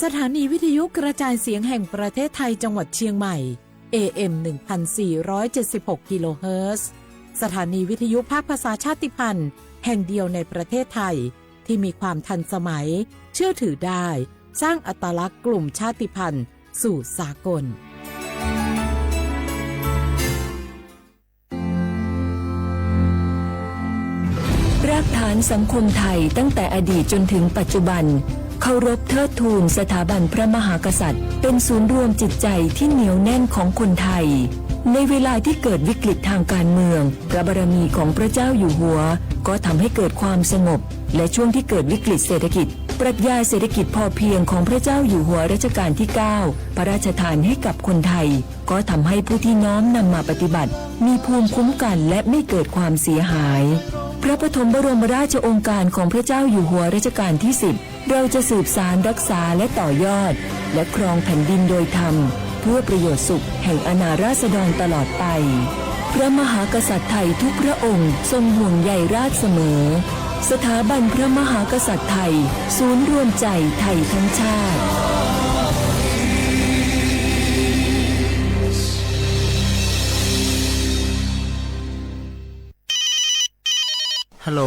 สถานีวิทยุกระจายเสียงแห่งประเทศไทยจังหวัดเชียงใหม่ เอ เอ็ม หนึ่งพันสี่ร้อยเจ็ดสิบหก กิโลเฮิรตซ์ สถานีวิทยุภาคภาษาชาติพันธุ์แห่งเดียวในประเทศไทย ที่มีความทันสมัย เชื่อถือได้ สร้างอัตลักษณ์กลุ่มชาติพันธุ์สู่สากล รากฐานสังคมไทยตั้งแต่อดีตจนถึงปัจจุบัน เคารพเทิดทูนสถาบันพระมหากษัตริย์ เป็นศูนย์รวมจิตใจที่เหนียวแน่นของคนไทย ในเวลาที่เกิดวิกฤตทางการเมือง พระบารมีของพระเจ้าอยู่หัว ก็ทำให้เกิดความสงบ และช่วงที่เกิดวิกฤตเศรษฐกิจ ปรัชญาเศรษฐกิจพอเพียงของพระเจ้าอยู่หัวรัชกาลที่เก้า พระราชทานให้กับคนไทย ก็ทำให้ผู้ที่น้อมนำมาปฏิบัติ มีภูมิคุ้มกันและไม่เกิดความเสียหาย พระปฐมบรมราชโองการของพระเจ้าอยู่หัวรัชกาลที่สิบ เราจะสืบสานรักษาและต่อยอด และครองแผ่นดินโดยธรรม เพื่อประโยชน์สุขแห่งอาณาราษฎรตลอดไป พระมหากษัตริย์ไทยทุกพระองค์ทรงห่วงใยราษฎร์เสมอ สถาบันพระมหากษัตริย์ไทย ศูนย์รวมใจไทยทั้งชาติ ฮัลโหล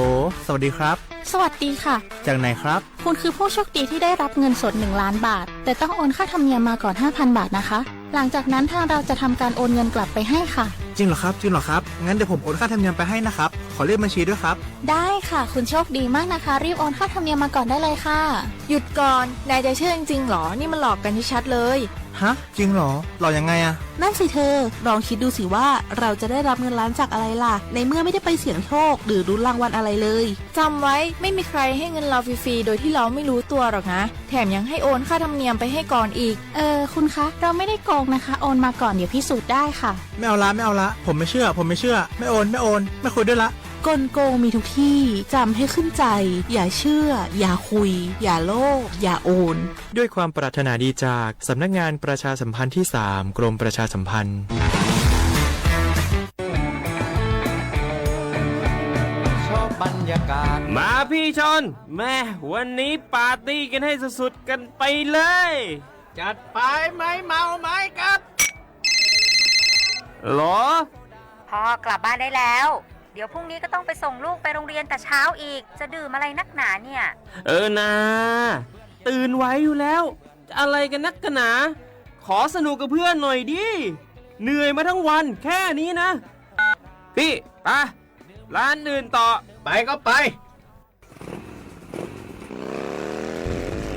สวัสดีครับ สวัสดีค่ะ จากไหนครับ คุณคือผู้โชคดีที่ได้รับเงินสดหนึ่งล้านบาท แต่ต้องโอนค่าธรรมเนียมมาก่อนห้าพันบาทนะคะ หลังจากนั้นทางเราจะทำการโอนเงินกลับไปให้ค่ะ จริงเหรอครับ จริงเหรอครับ งั้นเดี๋ยวผมโอนค่าธรรมเนียมไปให้นะครับ ขอเลขบัญชีด้วยครับ ได้ค่ะ คุณโชคดีมากนะคะ รีบโอนค่าธรรมเนียมมาก่อนได้เลยค่ะ หยุดก่อน นายจะเชื่อจริงๆหรอ นี่มันหลอกกันชัดๆเลย ฮะ จริงเหรอ หลอกยังไงอะ นั่นสิเธอ ลองคิดดูสิว่าเราจะได้รับเงินล้านจากอะไรล่ะ ในเมื่อไม่ได้ไปเสี่ยงโชคหรือลุ้นรางวัลอะไรเลย จำไว้ ไม่มีใครให้เงินเราฟรีๆโดยที่เราไม่รู้ตัวหรอกนะ แถมยังให้โอนค่าธรรมเนียมไปให้ก่อนอีก เออ คุณคะ เราไม่ได้โกงนะคะ โอนมาก่อน เดี๋ยวพิสูจน์ได้ค่ะ ไม่เอาละ ไม่เอาละ ผมไม่เชื่อ ผมไม่เชื่อ ไม่โอน ไม่โอน ไม่คุยด้วยละ กลโกงมีทุกที่ จำให้ขึ้นใจ อย่าเชื่อ อย่าคุย อย่าโลภ อย่าโอน ด้วยความปรารถนาดีจากสำนักงานประชาสัมพันธ์ที่สาม กรมประชาสัมพันธ์ มาพี่ชน แม่ วันนี้ปาร์ตี้กันให้สุดๆกันไปเลย จัดไป ไม้เมาไม้กัด หรอ พ่อกลับบ้านได้แล้ว เดี๋ยวพรุ่งนี้ก็ต้องไปส่งลูกไปโรงเรียนแต่เช้าอีก จะดื่มอะไรนักหนาเนี่ย เออนา ตื่นไหวอยู่แล้ว อะไรกันนักกันหนา ขอสนุกกับเพื่อนหน่อยดิ เหนื่อยมาทั้งวันแค่นี้นะ พี่ ไป ร้านอื่นต่อ ไปก็ไป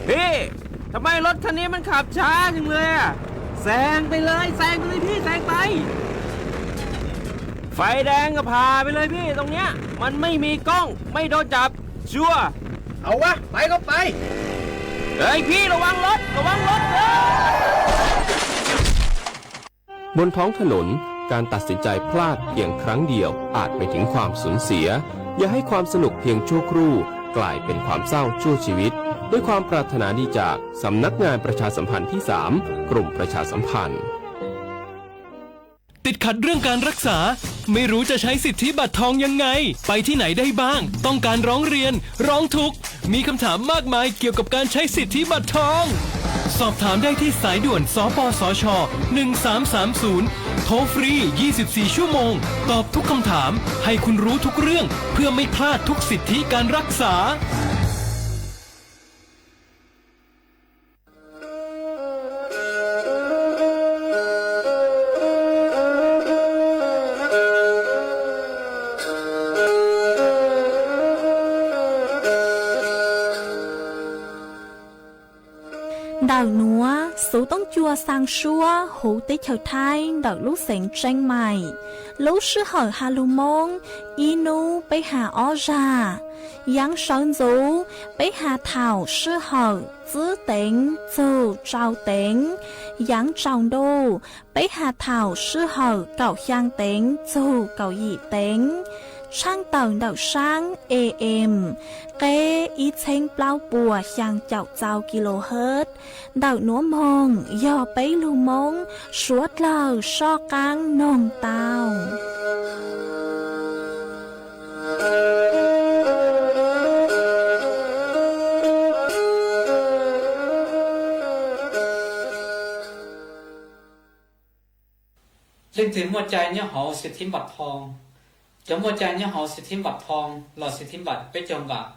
พี่ ทำไมรถคันนี้มันขับช้าจังเลยอะ แซงไปเลย แซงไปเลยพี่ แซงไป ไฟแดงก็ผ่าไปเลยพี่ ตรงเนี้ย มันไม่มีกล้อง ไม่โดนจับ ชัวร์ เอาวะ ไปก็ไป เฮ้ยพี่ ระวังรถ ระวังรถ เฮ้ย บนท้องถนน การตัดสินใจพลาดเพียงครั้งเดียวอาจไปถึงความสูญเสีย อย่าให้ความสนุกเพียงชั่วครู่กลายเป็นความเศร้าชั่วชีวิต ด้วยความปรารถนาดีจากสำนักงานประชาสัมพันธ์ที่สาม กรมประชาสัมพันธ์ ติดขัดเรื่องการรักษา ไม่รู้จะใช้สิทธิบัตรทองยังไง ไปที่ไหนได้บ้าง ต้องการร้องเรียน ร้องทุกข์ มีคำถามมากมายเกี่ยวกับการใช้สิทธิบัตรทอง สอบถามได้ที่สายด่วน สปสช หนึ่งสามสามศูนย์ โทรฟรี ยี่สิบสี่ ชั่วโมง ตอบทุกคำถาม ให้คุณรู้ทุกเรื่อง เพื่อไม่พลาดทุกสิทธิการรักษา Ntawm nuav xuv toob cua xaa suab huv teb chaws Thaib ntawm lub xeev Tsheeb Maim. Lub sij hawm has lug Moob, ib nub peb has ob zag. Yaav sawv ntxuv, peb has thaum sij hawm txwb teev txug tsau teev. Yaav tsaus ntuj, peb has thaum sij hawm kaum xyaa teev txug kaum yim teev. Tshaaj tawm ntawm saab A M, qeb ib txheeb plaub puas xyaa caum txau kilohertz. Ntawm nuav moog yog peb lug Moob suav dlawg soj qaab noog tau. Leej twg muaj cai nyob hauv xi thib npam thoo? Cov muaj cai nyob hauv xi thib npam thoo los xi thib npam peb caug npam,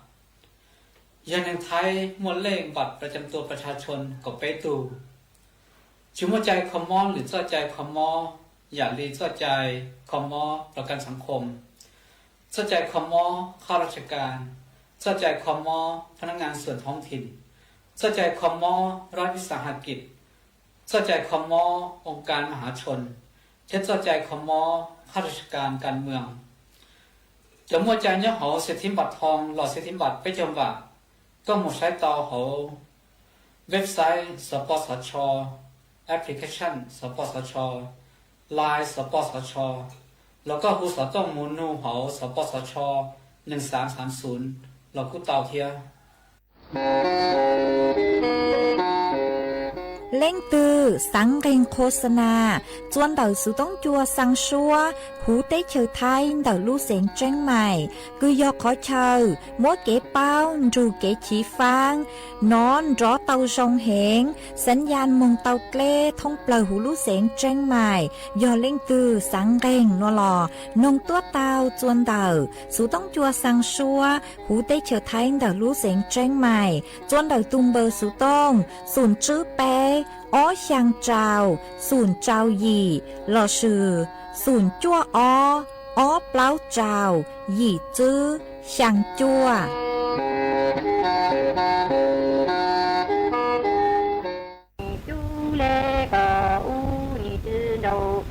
yog neeg Thaib muaj lej npam pra cam tua pas tshas tshon kaum peb tug. Tsis muaj cai kho mob lwm txoj cai kho mob, yam li txoj cai kho mob rov kaj xav khom, txoj cai kho mob khab raj tsha kas, txoj cai kho mob phab nab ngas xuam thoob thim, txoj cai kho mob raj vis xas has kis, txoj cai kho mob oo kas ma hav tshon, thiab txoj cai kho mob khab raj tsha kas kas mws. Cov muaj cai nyob hauv xi thib npam thoo los xi thib npam peb caug npam, koj mus saib tau hauv website xov pos xov tsho, application xov pos xov tsho, line xov pos xov tsho, los koj hu xov tooj mus nug hauv xov pos xov tsho nees xav xav xum los kuj tau thiab. Leej twg xav nqes khos xa nas txua ntawm xuv toob cua xaa suab huv teb chaws Thaib ntawm lub xeev Tseeb Maim, kws yog qhov chaw muab kev paub nrug kev chiv faab nov nrov tau zoo heev, xav yas moog tau dleb thoob plawg huv lub xeev Tseeb Maim. Yog leej twg xav nqes no los noog tuab tau txua ntawm xuv toob cua xaa suab huv teb chaws Thaib ntawm lub xeev Tseeb Maim, txua ntawm tug npawb xuv tooj xum tswb peb ob xyaa rau xum rau yim lossis xum cuaj ob ob plaub rau yim tswb xyaa cuaj. Cub le kom ub nim tsi nraus,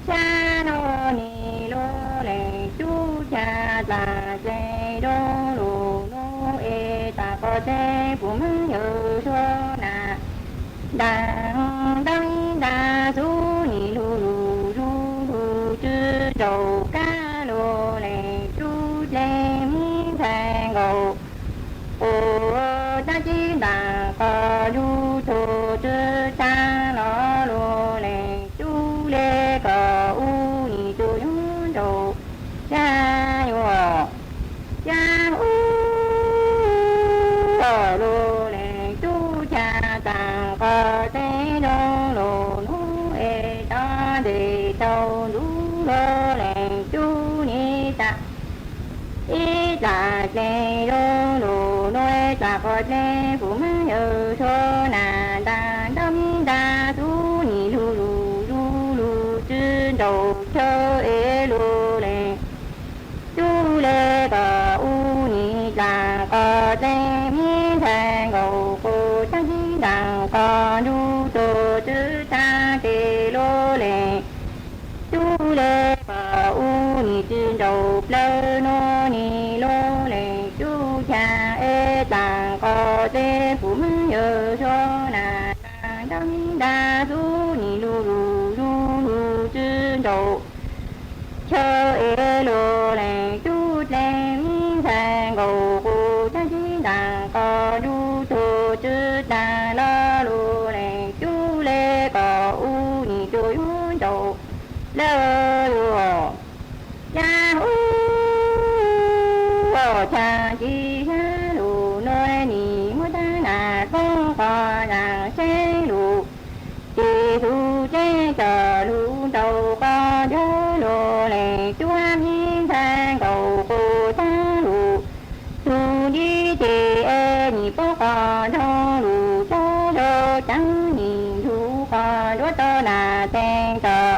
xya nub nim lub lees cub ca dlaag dle zoo lug nub es tas qos dle puv mab yawg suab nas, ntaag ntaab ntaag xub nim lug lug zug lug tsw nraus kab lug lees cub dle mib ntxhais nkaus, qus taab cib ntaag qos nrug tug tsw tsaa los lug lees cub le kom ub nim tug yuav nraus, xya yuav xya ub lug lees cub ca taag qos dle zoo lug nub es tod nteg tau ntub lug lees cub nim tas ib dlaag dle zoo lug nub es tas qos dle puv mab yawg suab nas, ntaag ntaab mib ntaag xub nim lug lug zug lug tsw nraus chaw es lug lees cub le kom ub nim dlaag qos dle mib ntxhais nkaus, qus taab cib ntaag qos nrug tug tsw tsaa tes lug lees cub le kom ub nim tsi nraus, plawg nub nim lug lees cub ca es taag qos dle puv mab yawg suab nas, ntaag ntaab mib ntaag xub nim lug lug zug lug tsw nraus chaw es lug lees cub dle mib ntxhais nkaus, qus taab cib ntaag qos nrug tug tsw taag los lug lees cub le kom ub nim tug yuav nraus, lawv yuav ca ub ca ci xya lug nub nim muab taab nas koob qos zaam seeb lug, tis xu ceeb coj lug nraus qos nrug lug lees cub mib ntxhais nkaus, qus taab lug tug ncib tes es nim poob qos nrug lug, tsob zoo caav nim ntug qos nruab tau nas tees tog,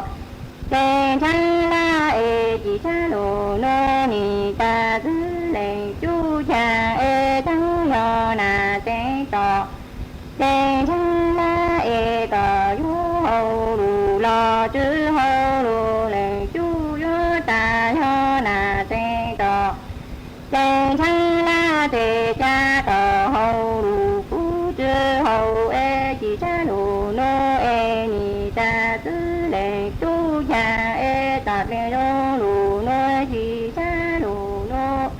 tes ntshaab lab es ci xya lug nub nim tas xwb lees cub ca es taab yog nas tees tog, tes ntshaab lab es kom yuav hauv lug los tsw hauv lug lees cub yuav tas yog nas tees tog, tes ntshaab lab tes ca kom hauv lug kuv tsw hauv es ci xya lug nub es nim tas xwb lees cub ca es tas dle zoo lug nub ci xya lug nub,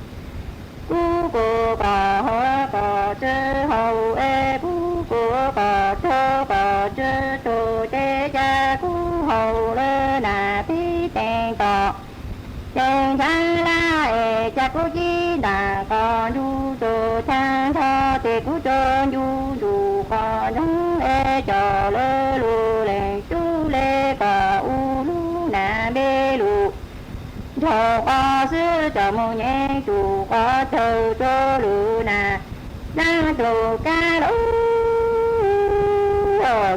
kuv kuv kom hauv kom tsw hauv es kuv kuv kom tug kom tsw tug tes ca kuv hauv lawv nas pib tees tog, tes ntshaab lab es ca kuv cib ntaag qos nrug tug taag nrho tes kuv tug ncu ntug qos ntsoog es coj lawv lug lees cub le kom ub lug qos xwb tsom moog nyeem tsuj qos tawg rua lug na, dlaab tug kab lug,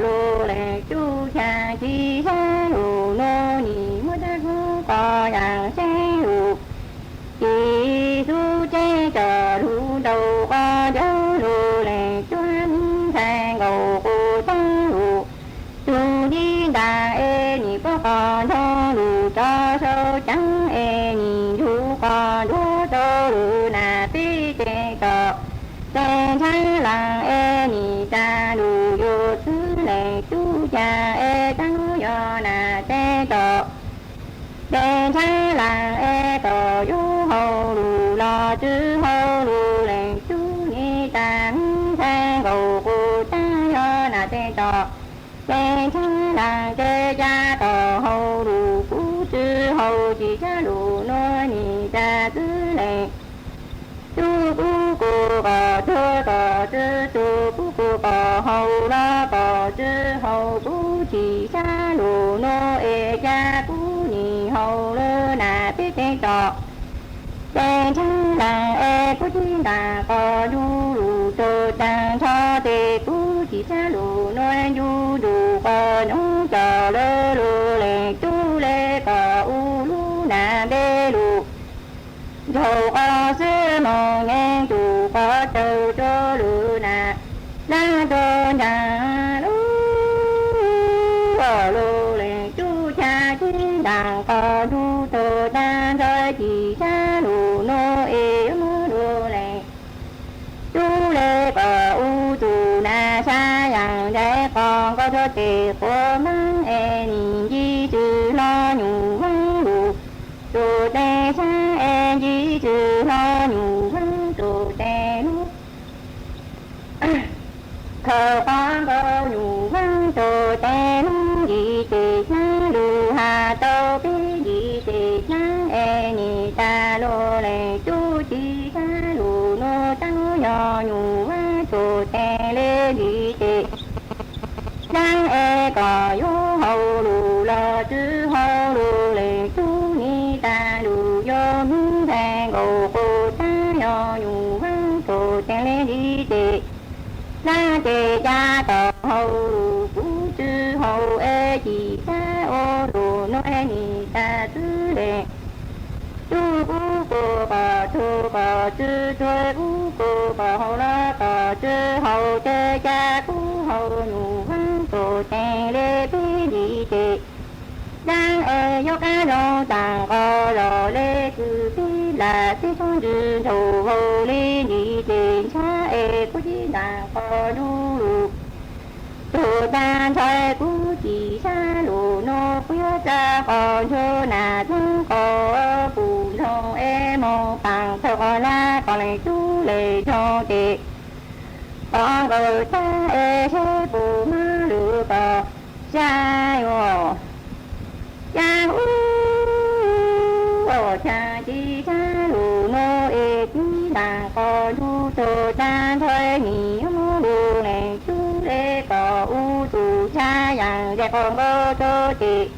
lug leej tub chaag tsi sab lug nuav nim muab dlaab kub qos yaam seeb lug, tsi xub tseeb tsom lug ntaus qos cawv lug leej tub ntxhais nkaus qus tsaab lug, tug ntiv ntaag es nim puab qos nroo lug tso sau caav es nim nrug qos nruab tau lug na peb teg tsom, teg ntshaab laag es nim tas lug yuav xwb leej tub caag es taab yog na teg tsom, teg ntshaab laag es tom yug hauv lug los tswv hauv lug leej tub nim tas ntxhais nkaus qus taag yog na teg tsom, teg ntshaab laag teg ca tom hauv lug kuv tswv hauv tsi sab lug nuav nim tas xwb leej tub kuv kua qos tuag tom tswv tug kuv kua qos hauv los tom tswv hauv kuv tsi sab lug nuav es ca kuv nim hauv lug na peb teg tsom, teg ntshaab laag es kuv tsi ntaag qos nrug lug tug taag nrho tes kuv tsi sab lug nuav ncu nrug qos nyob cov lawv lug leej tub le kom u lub na npe lug, nrug qos xwb moog nyeem tsuj qos tawg rua lug na, dlaab tug ntaag lug, lug leej tub chaag tsi ntaag qos nrug tug taag nrho tsi sab lug nuav es yuav muab lug leej tub le kom u tug na sab yaam ncaim qos nkaus rua tes quav maab es nim nci tswv hlo nyuj vaab lug, tug teg sab es nci tswv hlo nyuj vaab tug teg lug, khaws qos nkaus nyuj vaab tug teg lug nci tes nyaab lug has tau peb nci tes nyaab es nim tas lug leej tub tsi sab lug nuav taab yog nyuj vaab tug teg le nci tes nyaab es kom yuav hauv lug los tswv hauv lug leej tub nim tas lug yuav mub ntxhais nkaus qus taab yog nyuj vaab tug teg le nci tes nyaab tes ca tom hauv lug kuv tswv hauv es tsi sab ua lug nuav nim tas xwb leej tub kuv kua qos tug qos tswv tug kuv kua qos hauv los qos tswv hauv tes ca kuv hauv nyuj vaab tug teg le peb nci tes nyaab es yuav qaab zoo taag qos zog le kws peb lam peb tub ntswg nraug hauv le nci tes ntshaab es kuv tsi ntaag qos nrug lug tug taag nrho kuv tsi sab lug nuav kuv yuav tsa qos nrug na tub qos pum nroog es moog paam thawj qos lab qos leej tub le nroog tes qos nkaus tag es seb puas muaj lug kom sab yuav ca u chaag tsi sab lug nuav es tsi ntaag qos nrug tug taag nrho nim yuav muab lug leej tub le kom u tug sab yaam ncaim qos nkaus rua tes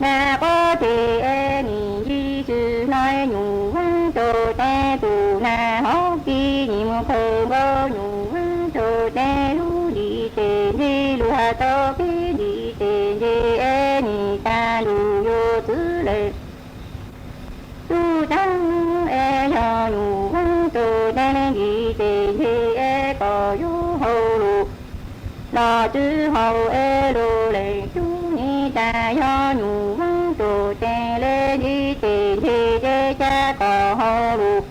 na quav tes es nim nci tswv hlo nyuj vaab tug teg tug na hov kis nim moog khaws nkaus nyuj vaab tug teg lug nci tes nce lug has tau peb nci tes nce es nim tas lug yuav xwb leej tub taag es yog nyuj vaab tug teg le nci tes nce es kom yuav hauv lug los tswv hauv es lug leej tub nim tas yog nyuj vaab tug teg le nci tes nce es ca kom hauv lug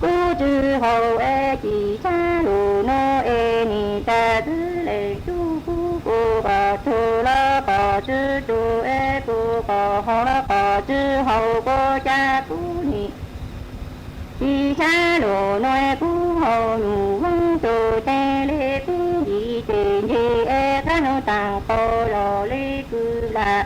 kuv tswv hauv es tsi sab lug nuav es nim tas xwb leej tub kuv kua qos tug los qos tswv tug es kuv qos hauv los qos tswv hauv kuv ca kuv nim tsi sab lug nuav es kuv hauv nyuj vaab tug teg le peb nci tes nce es qaab nuav taag qos zog le kws lam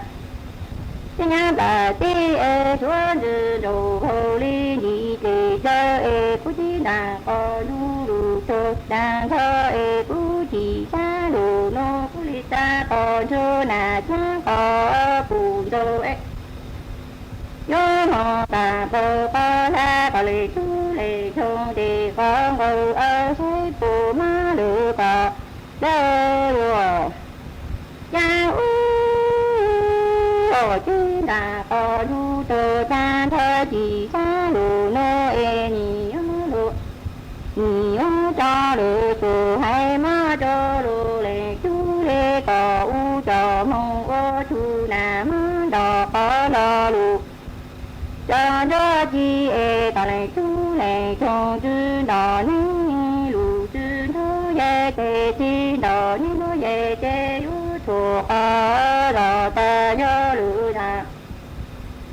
teb nyab npam teb es suav ntswg nraug hauv le nci tes dlawb es kuv tsi ntaag qos nrug lug tug taag nrho es kuv tsi sab lug nuav kuv le tsa qos nrug na txhab qos pum nraug es Cov moog taag pag qab hlab koj le tub le xyoo tes qhov nqaws ob seb puas moog lug koj le yuav. Caag ub, cib ntaag qhov ntuj tug taag ntawd ci sab lug nuav es nim yuav lug, nim yuav coj lug tug haiv mob rua lug le tub le koj ub cov moog ua tug nam mob nto qhov lo lug. Cov nruab ci es koj le tub le xyoo tsi nto neb lug tsi nruab yeg tes tsi nto neb nruab yeg tes yuav tug qhov zog tag yog lug zag.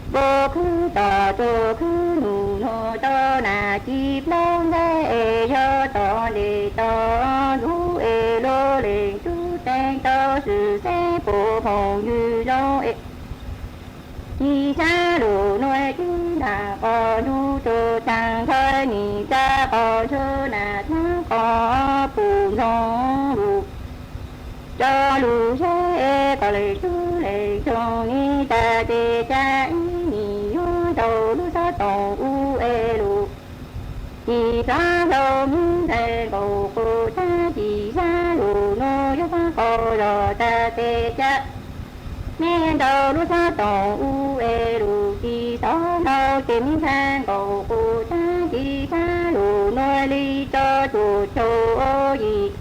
Npua khwb tog tug khwb num nuav tau nam ci plaub nteb es yog tog ntes tog ntxub es lug le tub teeb tau swm xeeb puab phooj ywg zoo es. Ci sab lug nuav tib ntaag qhov ntuj tug taag ntawd nim tsa qhov ntswg nam txhab qhov puj ntsoog lug. Cov lug seb koj le tub le xyoo nim tag tes ca ib nim yuav tau lub xov tooj ub es lug. Ci sab hlau mib ntxhais nkaus qus tag ci sab lug nuav yuav txhab qhov zog tag tes ca. Meb ntau lub xov tooj ub es lug ci sab hlau tes mib ntxhais nkaus qus tag ci sab lug nuav le tso cuag caug yim.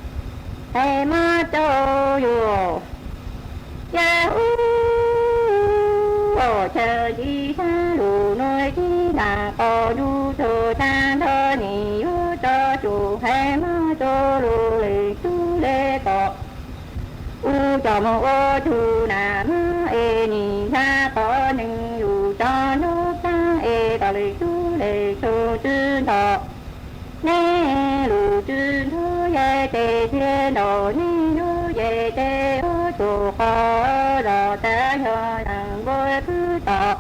Hais mob rua yus. Caag ub, caag ci sab lug nuav tib ntaag qhov ntuj tug taag ntawd nim yuav tso cuag haiv mob rua lug le tub le koj ub coj moog ua tug nam mob es nim ntxhab qhov neeg lug tso nruab taag es koj le tub le xyoo tsi nto neb lug tsi nruab yeg tes tsi nto neb nruab yeg tes yuav tug qhov zog tag yog nam npua khwb tog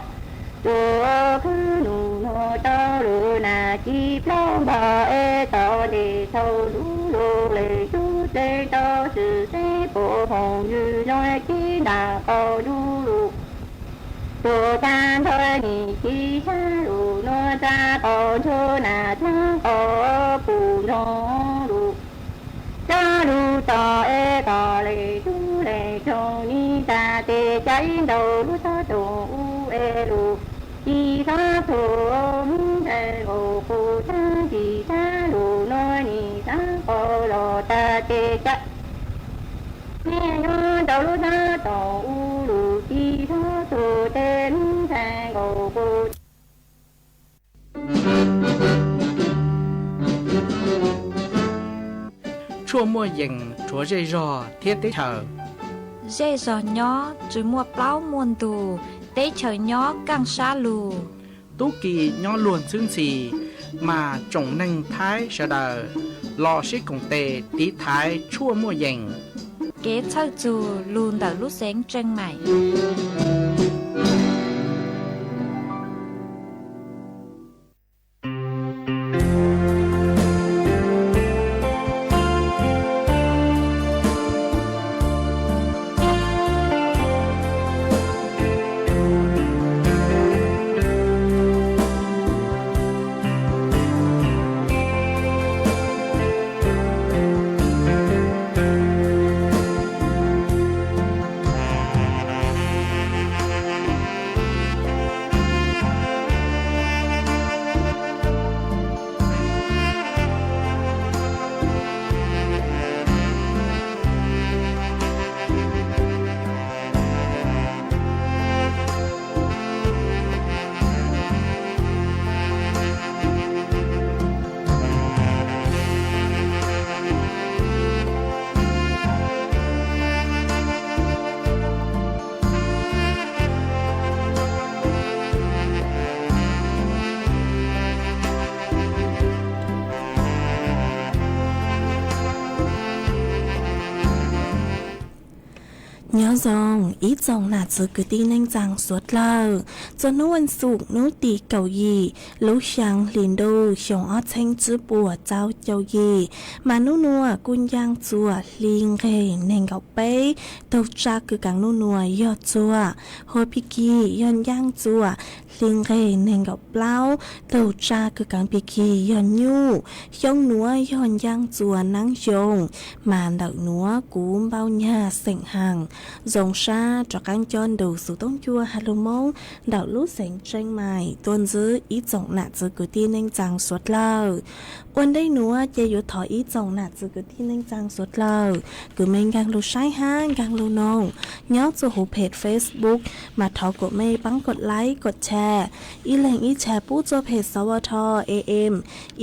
tug khwb num nuav tau lug nam ci plaub npog es tog ntes thaus lug lug le tub teeb tau swm xeeb puab phooj ywg zoo tib ntaag qhov ntuj lug. Tug taag ntawd nim ci sab lug nuav tsa qhov ntswg nam txhab qhov puj ntsoog lug. Cov lug tog es koj le tub le xyoo nim tag tes ca ib ntau lub xov tooj ub es lug. Ci sab tug mib ntxhais nkaus qus tag ci sab lug nuav nim txhab qhov zog tag tes ca. Meb yuav tau lub xov tooj ub lug ci sab tug tes mib ntxhais nkaus qus. Tshuaj muaj yees rhuav zej zog thiab teb chaws. Zej zog nyob tsi muaj plaub muaj ntug, teb chaws nyob kaaj sab lug. Tub ki nyob luag ntxhwb ntxhi, mas tsoom neeg Thaib sawv daws los sib koom tes tiv thaiv tshuaj muaj yees. Kev txhawj txug lug ntawm lub xeev Tseej Maim. Nyob zoo ib tsoom nam txwv kwv tij neej tsaa suav dlawg. Txog hnub vas xuv hnub tim kaum yim lub xyaa hli ntuj xyoo ob txheeb tsib puas tsawv caug yim, mas nub nuav kuj ncaaj txuas hli nqeg neeg nkaum peb, tug tsa kws kaav nub nuav yog txuas hua pig kig yog ncaaj txuas hli nqeg neeg nkaum plaub, tug tsa kws kaav pig kig yog nyuj. Xyoo nuav yog ncaaj txuas naab xyoo, mas ntawm nuav kuv npau nyag xeem haas zoo sab rov qaab coj nrug xuv toob cua has lug Moob ntawm lub xeev Tseeb Mais tuaj ntsib ib tsoom nam txwv kwv tij neej tsaa suav dlawg. Ua ntej nuav ces yuav thov ib tsoom nam txwv kwv tij neej tsaa suav dlawg kws mej nkaag lug saib hab nkaag lug noog nyob txuas huv peg Facebook, mas thov kuas mej paab kov like kov share, ib leeg ib share pub txuas peg sawv tho am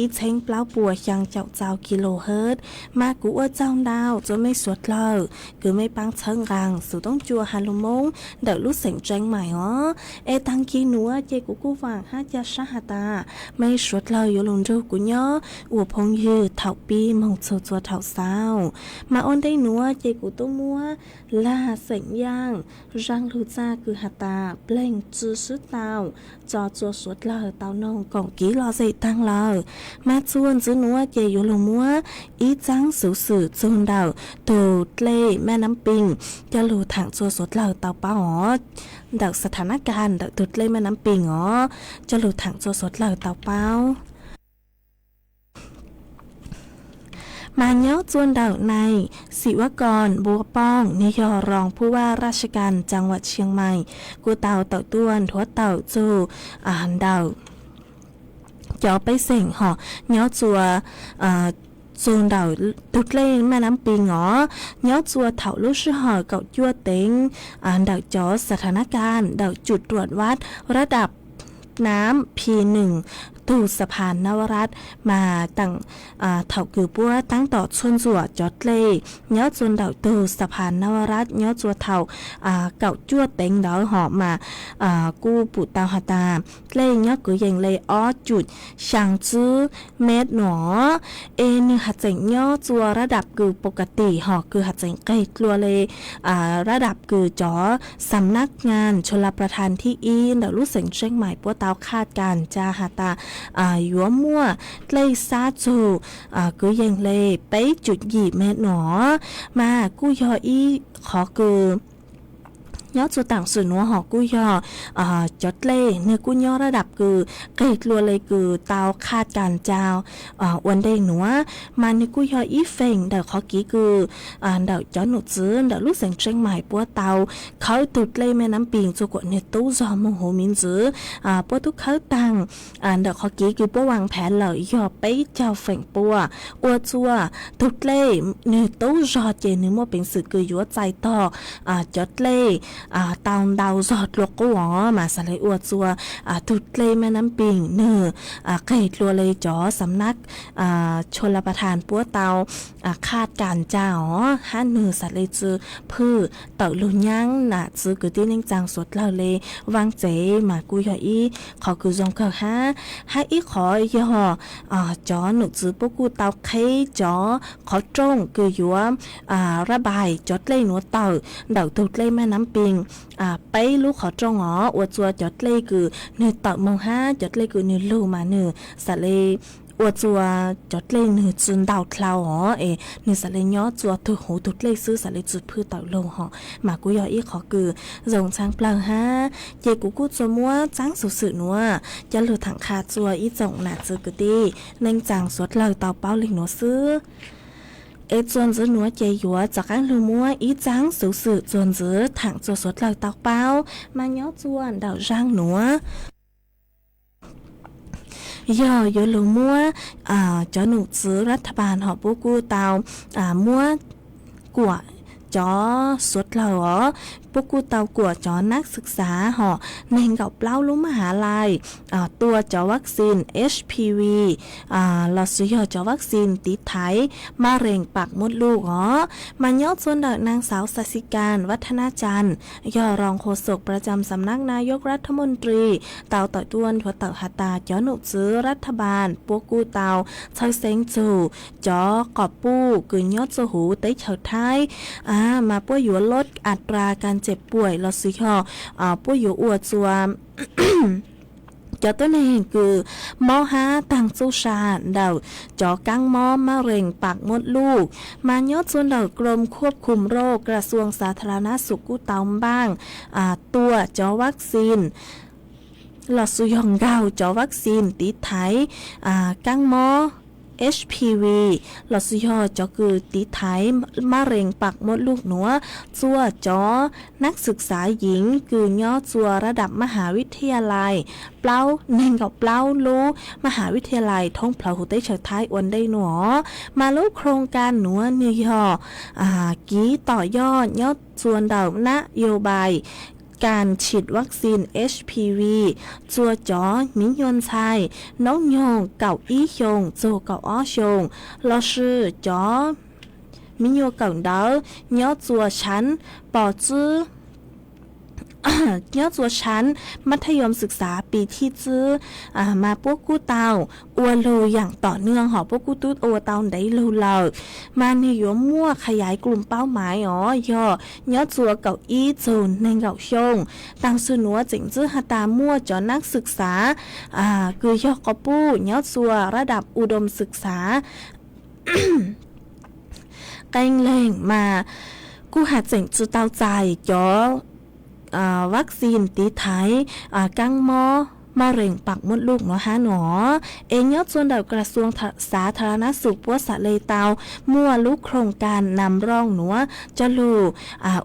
ib txheeb plaub puas xyaa caum txaus kilohertz, mas kuv ua tsaug ntau txuas mej suav dlawg kws mej paab txhawb nqaa xuv toob cua has lug Moob ntawm lub xeev Tseeb Mais os. Es taag kig nuav ces kuv kuj vaam hab ca sab has tas mej suav dlawg yuav lug nrug kuv nyob ua phooj ywg thaum pib moog txug txhua thaum xaus. Mas ua ntej nuav ces kuv tub muab lag xeem yaaj zaaj lug txaj kws has tas pleeg tsw swb tau tso txuas suav dlawg tau noog koom kiv lom zem taag lawm. Mas txuas ntxiv nuav ces yuav lug muab ib txaab xuv xwm txug ntawm tug dlej Maj Nab Pee coj lug thaam txuas suav dlawg tau paub os. Ntawm xa tha nab kas ntawm tug dlej Maj Nab Pee os, coj lug thaam txuas suav dlawg tau paub. Mas nyob txuas ntawm nai Xim Vaj Koos Npua Pooj, nwg yog roos phuj vaj raj saj kas tsaaj vam Tshiaj Mais, kuj tau tawm tuaj nthuav tawm txug ntawm cov pej xeem hom nyob txuas txug ntawm tug dlej Maj Nab Pee os, nyob txuas thaum lub sij hawm kaum cuaj teev ntawm cov xa tha nab kas ntawm chum ruam vaj rab dam nam phi nwm tug xa pha nav vaj raj, mas taam thaum kws puab taab tom txhua ntxuam cov dlej nyob txuas ntawm tug xa pha nav vaj raj nyob txuas thaum kaum cuaj teev ntawd hom mas kuj pum tau has tas dlej nyob kwv yees le ob cum xyaa tsib mev no, es nwg has txeem nyob txuas rab dam kws pov ka tim hom kws has txeem qeg dlua le rab dam kws cov xam nab ngas chua la pra tha thib ib ntawm lub xeev Tseeb Mais puab tau khaj kas ca has tas yuav muaj dlej sab txug kwv yees le peb cum yim mev no, mas kuj yog ib qhov kws nyob txuas taam sim nuav hom kuj yog cov dlej nwg kuj nyob rab dam kws qeg dlua le kws tau khaj kas ca ua ntej nuav, mas nwg kuj yog ib feem ntawm qhov kev kws ntawm cov nom tswv ntawm lub xeev Tseeb Mais puab tau khawb tug dlej Maj Nab Pee txug kuas nwg tub zog moog huv miv ntxwv, puab tub khawb taag ntawm qhov kev kws puab vaaj phav lawm yog peb caug feem pua, ua txuas tug dlej nwg tub zog ces nwg muaj peev xwm kws yuav txais tog cov dlej tau ntau zog dlua qub os, mas xaav le ua txuas tug dlej Maj Nab Pee nwg qeg dlua le cov xam nab chua la pra tha puab tau khaj kas ca os, hab nwg xaav le tsi phwj tawm lug nyaab nam txwv kwv tij neej tsaa suav dlawg le vaaj tsev mas kuj yog ib qhov kws zoo kawg hab, hab ib qhov yog cov nom tswv puab kuj tau qheb cov qhov rooj kws yuav rab npais cov dlej nuav tawm ntawm tug dlej Maj Nab Pee peb lub qhov rooj os, ua txuas cov dlej kws nwg tawm moog hab cov dlej kws nwg lug mas nwg xaav le ua txuas cov dlej nwg tsi ntau dlhau os, es nwg xaav le nyob txuas tug huv tug dlej xwb xaav le tsi phwj tawm lug hom, mas kuj yog ib qhov kws zoo tshaj plawg hab. Ces kuv kuj txuas muab txaab xuv xwm nuav coj lug thaam qha txuas ib tsoom nam txwv kwv tij neej tsaa suav dlawg tau paub le nuav xwb. Es txuas ntxiv nuav ces yuav rov qaab lug muab ib txaab xuv xwm txuas ntxiv thaam txuas suav dlawg tau paub, mas nyob txuas ntawm zaaj nuav yog yuav lug muab cov nom tswv rav tha npas hom puab kuj tau muab kuam cov suav dlawg os, puab kuj tau kuam cov nab xwm xav hom neeg nkaum plaub lub mab has lais tua cov vaccine H P V lossis yog cov vaccine tiv thaiv maj rees pam muab luj os. Mas nyob txuas ntawm naag xauv Xasikas Vaj Thab Nab Tsan yog roos qhuas xom pra cam xam nab nayog rav tha moos ris tau tawm tuaj nthuav tawm has tas cov nom tswv rav tha npas puab kuj tau txhawj xeeb txug cov qom puj kws nyob txuas huv teb chaws Thaib mas puab yuav loj a tras kas tseem puam los sis yog puab yuav ua txua cov tuab neeg kws mob hab taag txuj sa ntawm cov kaab mob mab rees pam muab luj. Mas nyob txua ntawm Krom Khuab Khum Roj, Ka Suam Xav Tha Ra Na Xum kuj tau npaaj tua cov vab xis los sis yog nkaug cov vab xis tiv thaiv kaab mob H P V los sis yog cov kws tiv thaiv mab rees pam muab luj nuav txua cov nab xwm xav yeev kws nyob txua rab dam mab has vib thia lais plaub, neeg nkaum plaub lub mab has vib thia lais thoob plawg huv teb chaws Thaib ua ntej nuav. Mas lub khoom kas nuav nwg yog kiv tom yoj nyob txua ntawm nab yo pais kas tshim vab xis H P V txua cov miv nyuas ntxhais noob nyoog kaum ib xyoos txug kaum ob xyoos los sis cov miv nyuas kawm ntawv nyob txua tshaav pos tswb nyob txua tshaav mab thaj yom xwm xav pis thib tswb. Mas puab kuj tau ua lug yaam tom nwj hom puab kuj tub ua tau ntev lug lawm. Mas nwg yuav muaj qha yaiv klum paub maiv os yog nyob txua kaum ib txug neeg nkaum xyoo. Taag xwm nuav tseem ntxwb has tas muaj cov nab xwm xav kws yog quas puj nyob txua rab dam u dom xwm xav qee leeg mas kuj has tseem tsi tau txais cov vab xis tiv thaiv kaab mob mab rees pam muab luj nuav hab nuav. Es nyob txua ntawm Ka Suam Xav Tha Ra Na Xum puab xam le tau muaj lub khoom kas nam rooj nuav coj lug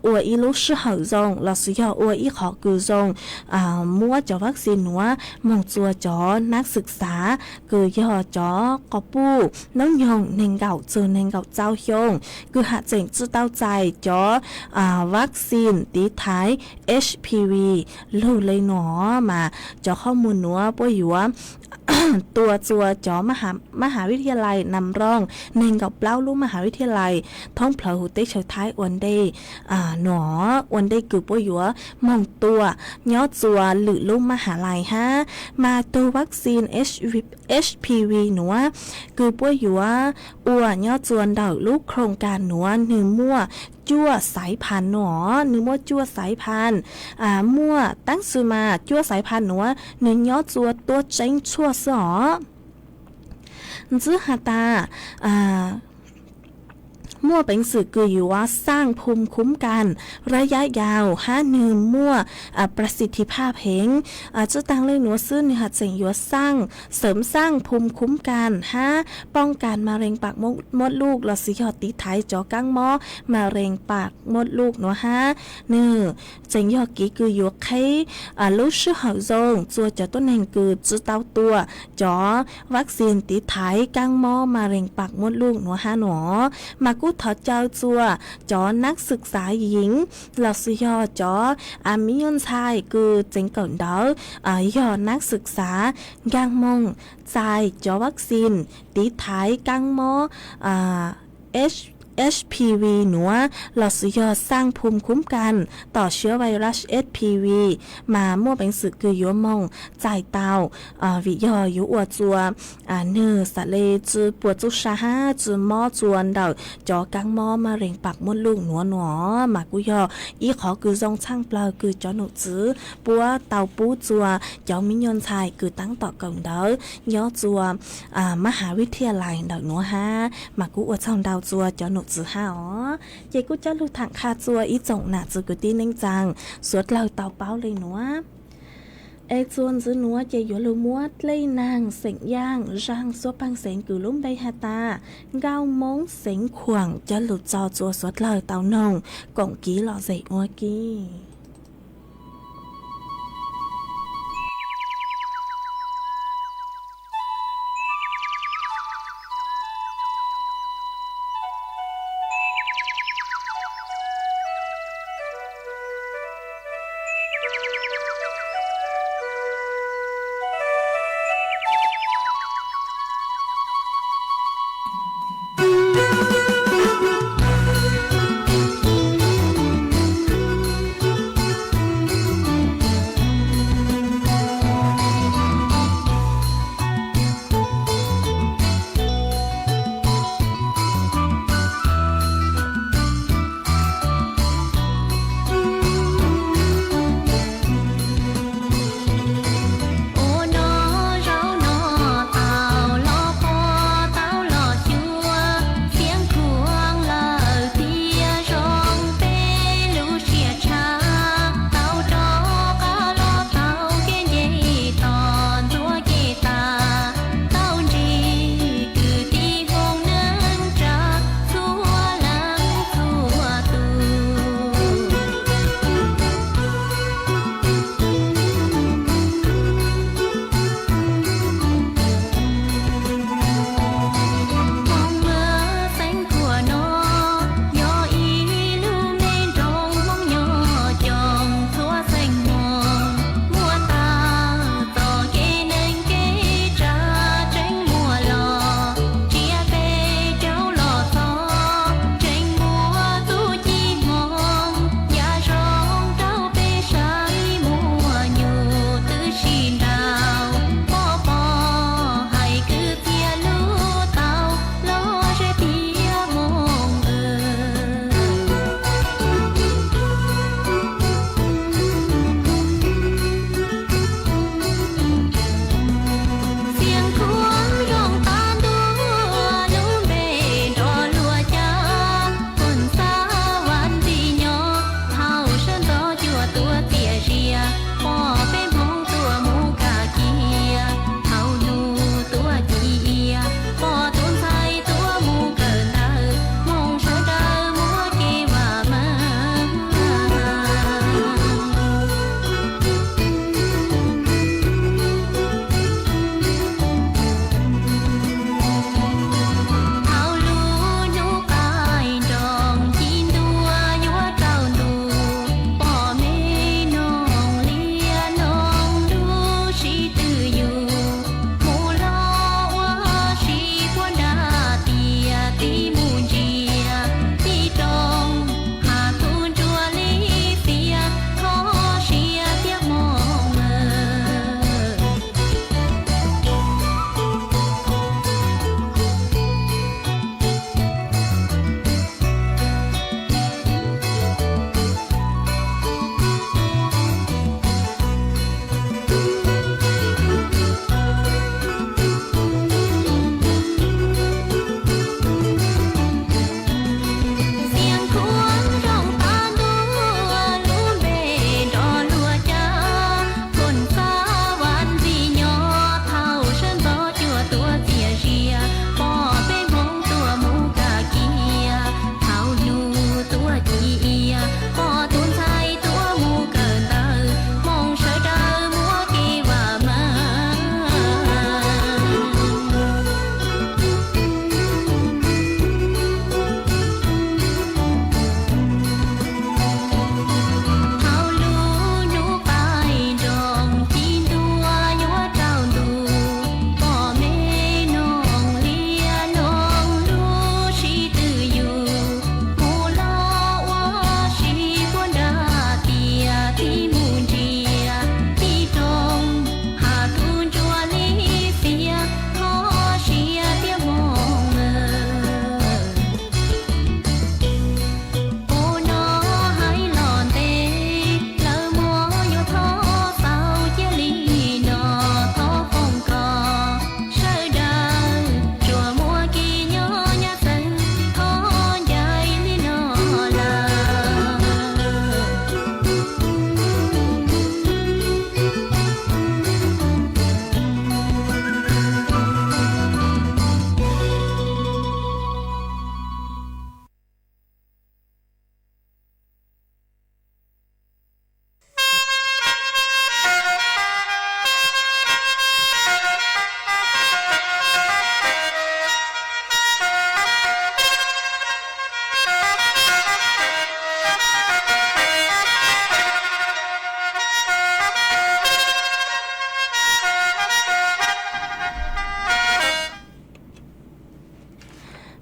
ua ib lub sij hawm zoo los sis yog ua ib qhov kws zoo muab cov vab xis nuav moog txua cov nab xwm xav kws yog cov quas puj noob nyoog neeg nkaum txug neeg nkaum rau xyoo kws has tseem tsi tau txais cov vab xis tiv thaiv H P V lug le nuav. Mas cov qhov muag nuav puab yuav tua txua cov mab has vib thia lais nam rooj neeg nkaum plaub lub mab has vib thia lais thoob plawg huv teb chaws Thaib ua ntej nuav, ua ntej kws puab yuav moog tua nyob txua lwm lub mab has lais hab. Mas tug vab xis H P V nuav kws puab yuav ua nyob txua ntawm lub khoom kas nuav nwg muaj cuaj xaiv phan nuav, nwg muaj cuaj xaiv phan. Muaj taab sis mas cuaj xaiv phan nuav nwg nyob txua tuab tseeb tshuaj xwb os. Ntxwb has tas muaj peev xwm kws yuav xaaj phum khuv kas rab yab yau hab nwg muaj pras xim thim phaj pheev. Tsi taag le nuav xwb, nwg has tseem yuav xaaj, xawm xaaj phum khuv kas hab poob kas mas rees pam muab luj los sis yog tiv thaiv cov kaab mob mas rees pam muab luj nuav hab. Nwg tseem yog kev kws yuav qheb lub sij hawm zoo txua cov tuab neeg kws tsi tau tua cov vab xis tiv thaiv kaab mob mas rees pam muab luj nuav hab nuav. Mas kuj thov caw txua cov nab xwm xav yeev los sis yog cov miv nyuas ntxhais kws tseev kawm ntawv yog nab xwm xav nkaag moog txais cov vab xis tiv thaiv kaab mob H P V nuav los sis yog xaaj phum khuv kas tom siab vais ras H P V, mas muaj peev xwm kws yuav moog txais tau vim yog yuav ua txua nwg xam le tsi puas txuj sa hab tsi mob txua ntawm cov kaab mob mas rees pam muab luj nuav nuav. Mas kuj yog ib qhov kws zoo txhaaj plawg kws cov num txwv puab tau pub txua cov miv nyuas ntxhais kws taab tom kawm ntawv nyob txua mab has vib thia lais ntawm nuav hab. Mas kuj ua tsaug ntau txua cov num txwv hab os. Ces kuj coj lug thaam qha txua ib tsoom nam txiv kwv tij neej tsaa suav dlawg tau paub le nuav. Es txua ntxiv nuav ces yuav lug muab dlej naag xeem yaaj zaaj xuab paag xeev kws lub npe has tas Nkauj Moob Xeev Khuam coj lug tso txua suav dlawg tau noog koom kiv lom zem ua ke.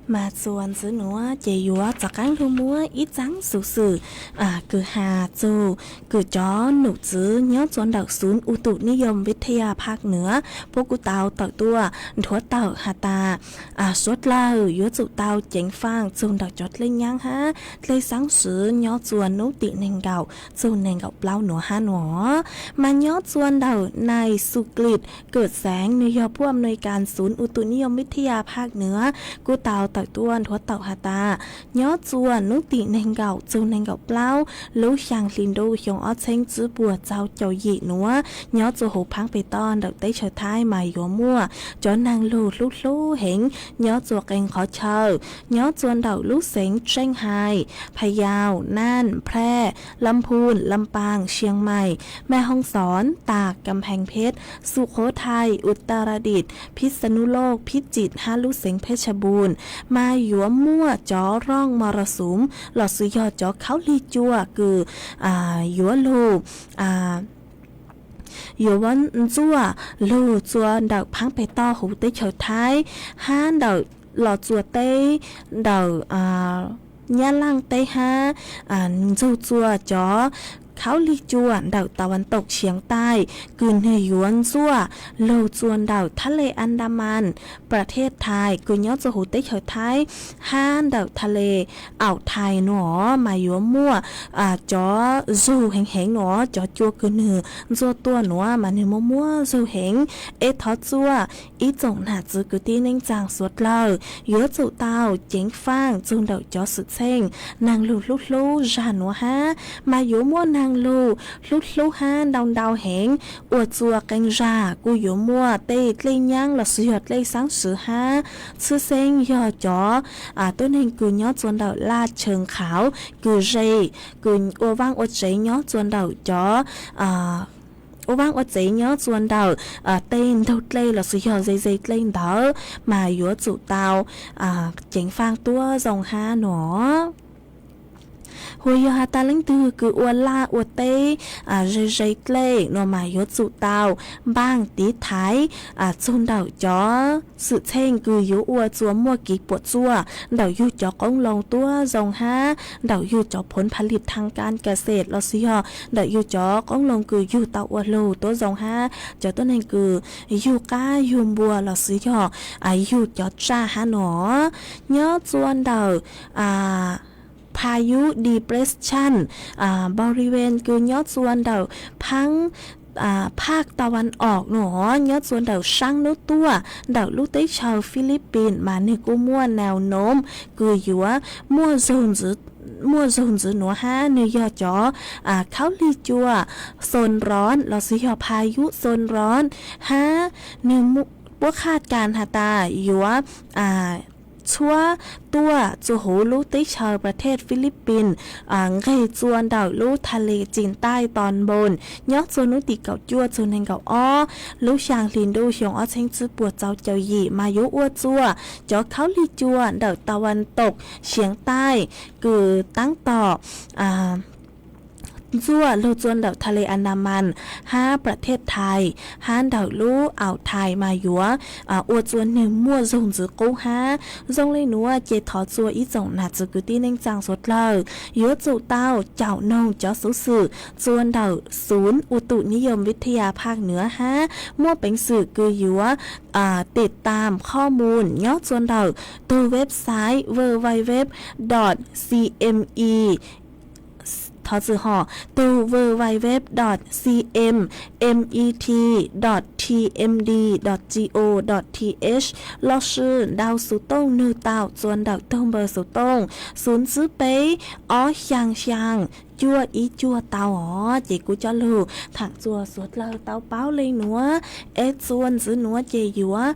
Mas txuas ntxiv nuav ces yuav rov qaab lug muab ib txaab xuv xwm kws has txug kws cov num txwv nyob txua ntawm Xub U Tus Nib Yoos Vib Thaj Yas Phaaj Nuav puab kuj tau tawm tuaj nthuav tawm has tas suav dlawg yuav tsum tau ceev faaj txug ntawm cov dlej nyaab hab dlej xaab swv nyob txua nub tim neeg nkaum txug neeg nkaum plaub nuav hab nuav. Mas nyob txua ntawm nais Xuklis Kawm Xeev, nwg yog pub am nuj kas Xub U Tus Nib Yoos Vib Thaj Yas Phaaj Nuav kuj tau tawm tuaj nthuav tawm has tas nyob txua nub tim neeg nkaum txug neeg nkaum plaub lub xyaa hli ntuj xyoo ob txheeb tswb puas txaus caum yim nuav nyob txua huv phaab peg toj ntawm teb chaws Thaib mas yuav muaj cov naag lug hlub hlub heev nyob txua qee qhov chaw, nyob txua ntawm lub xeev Tseej Hais, Phas Yaus, Naaj, Phraj, Lam Phun, Lam Paas, Sias Mais, Mej Hooj Xoob, Taag, Kam Pheej Phej, Sukhothai, Utaradiv, Phij Xa Nub Loj, Phij Tsim hab lub xeev Phej Xa Npuus mas yuav muaj cov rooj mos ras xum lossis yog cov khaub lig cua kws yuav lug yuav ntxuaj lug txua ntawm phaab peg toj huv teb chaws Thaib hab ntawm los txua teb ntawm Nyab Laaj teb hab ntxug txua cov khaub lig cua ntawm Tau Vas Toom Siav Taij kws nwg yuav ntxuaj lug txua ntawm Thab Le As Das Mas, Pas Thej Thais kws nyob txua huv teb chaws Thaib hab ntawm Thab Le Aum Thais nuav mas yuav muaj cov zug heev heev nuav, cov cua kws nwg ntxuaj tuaj nuav mas nwg muaj muaj zug heev. Es thov txua ib tsoom nam txwv kwv tij neej tsaa suav dlawg yuav tsum tau ceev faaj txug ntawm cov xwm txheej naag lug hlub hlub zag nuav hab, mas yuav muaj naag lug hlub hlub hab ntau ntau heev. Ua txua qee zag kuj yuav muaj tej dlej nyaab lossis yog dlej xaab swv hab tshwj xeeb yog cov tuab neeg kws nyob txua ntawm Laj Tshee Qhauv kws ze, kws ua vaaj ua tsev nyob txua ntawm cov ua vaaj ua tsev nyob txua ntawm tej ntug dlej lossis yog ze ze dlej ntawd mas yuav tsum tau ceev faaj tuab zoo hab nuav. Hu yog has tas leej twg kws ua laj ua teb ze ze dlej nuav mas yuav tsum tau npaaj tiv thaiv txug ntawm cov xwm txheej kws yuav ua txua muaj kev puam tsuaj ntawm yug cov qoob loo tuab zoo hab ntawm yug cov ผลผลิตทางการเกษตร lossis yog ntawm yug cov qoob loo kws yug tau ua lug tuab zoo hab cov tuab neeg kws yug qab yug npua lossis yog yug cov tsaj hab nuav. Nyob txua ntawm พายุ depression บริเวณ kws nyob txua ntawm phaab ภาคตะวันออก nuav, nyob txua ntawm saab nub tuaj ntawm lub teb chaws Philippines mas nwg kuj muaj แนวโน้ม kws yuav muaj zug ntxwv nuav hab nwg yog cov khaub lig cua โซนร้อน lossis yog พายุโซนร้อน hab nwg puab khaj kas has tas yuav txhuab tuaj txua huv lub teb chaws ประเทศ Philippines, nqeg txua ntawm lub ทะเลจีนใต้ตอนบน nyob txua nub tim kaum cuaj txug neeg nkaum ob lub xyaa hli ntuj xyoo ob txheeb tswb puas txaus caum yim mas yuav ua txua cov khaub lig cua ntawm ตะวันตกเฉียงใต้ kws taab tom ntxuaj lug txua ntawm ทะเลอันดามัน hab ประเทศไทย hab ntawm lub Aum Thais mas yuav ua txua nwg muaj zug ntxwv qub hab. Zoo le nuav ces thov txua ib tsoom nam txwv kwv tij neej tsaa suav dlawg yuav tsum tau caum noog cov xuv xwm txua ntawm ศูนย์อุตุนิยมวิทยาภาคเหนือ hab muaj peev xwm kws yuav ติดตามข้อมูล nyob txua ntawm tug website www dot cme, thov txwm hom, tug www dot cme met dot tmd dot co dot th, lossis ntau xuv tooj nwg tau txua ntawm tug npawb xuv tooj xoom tsib peb ob xyaa xyaa cuaj ib cuaj tau os. Ces kuv coj lug thaam txua suav dlawg tau paub le nuav, es txua ntxiv nuav ces yuav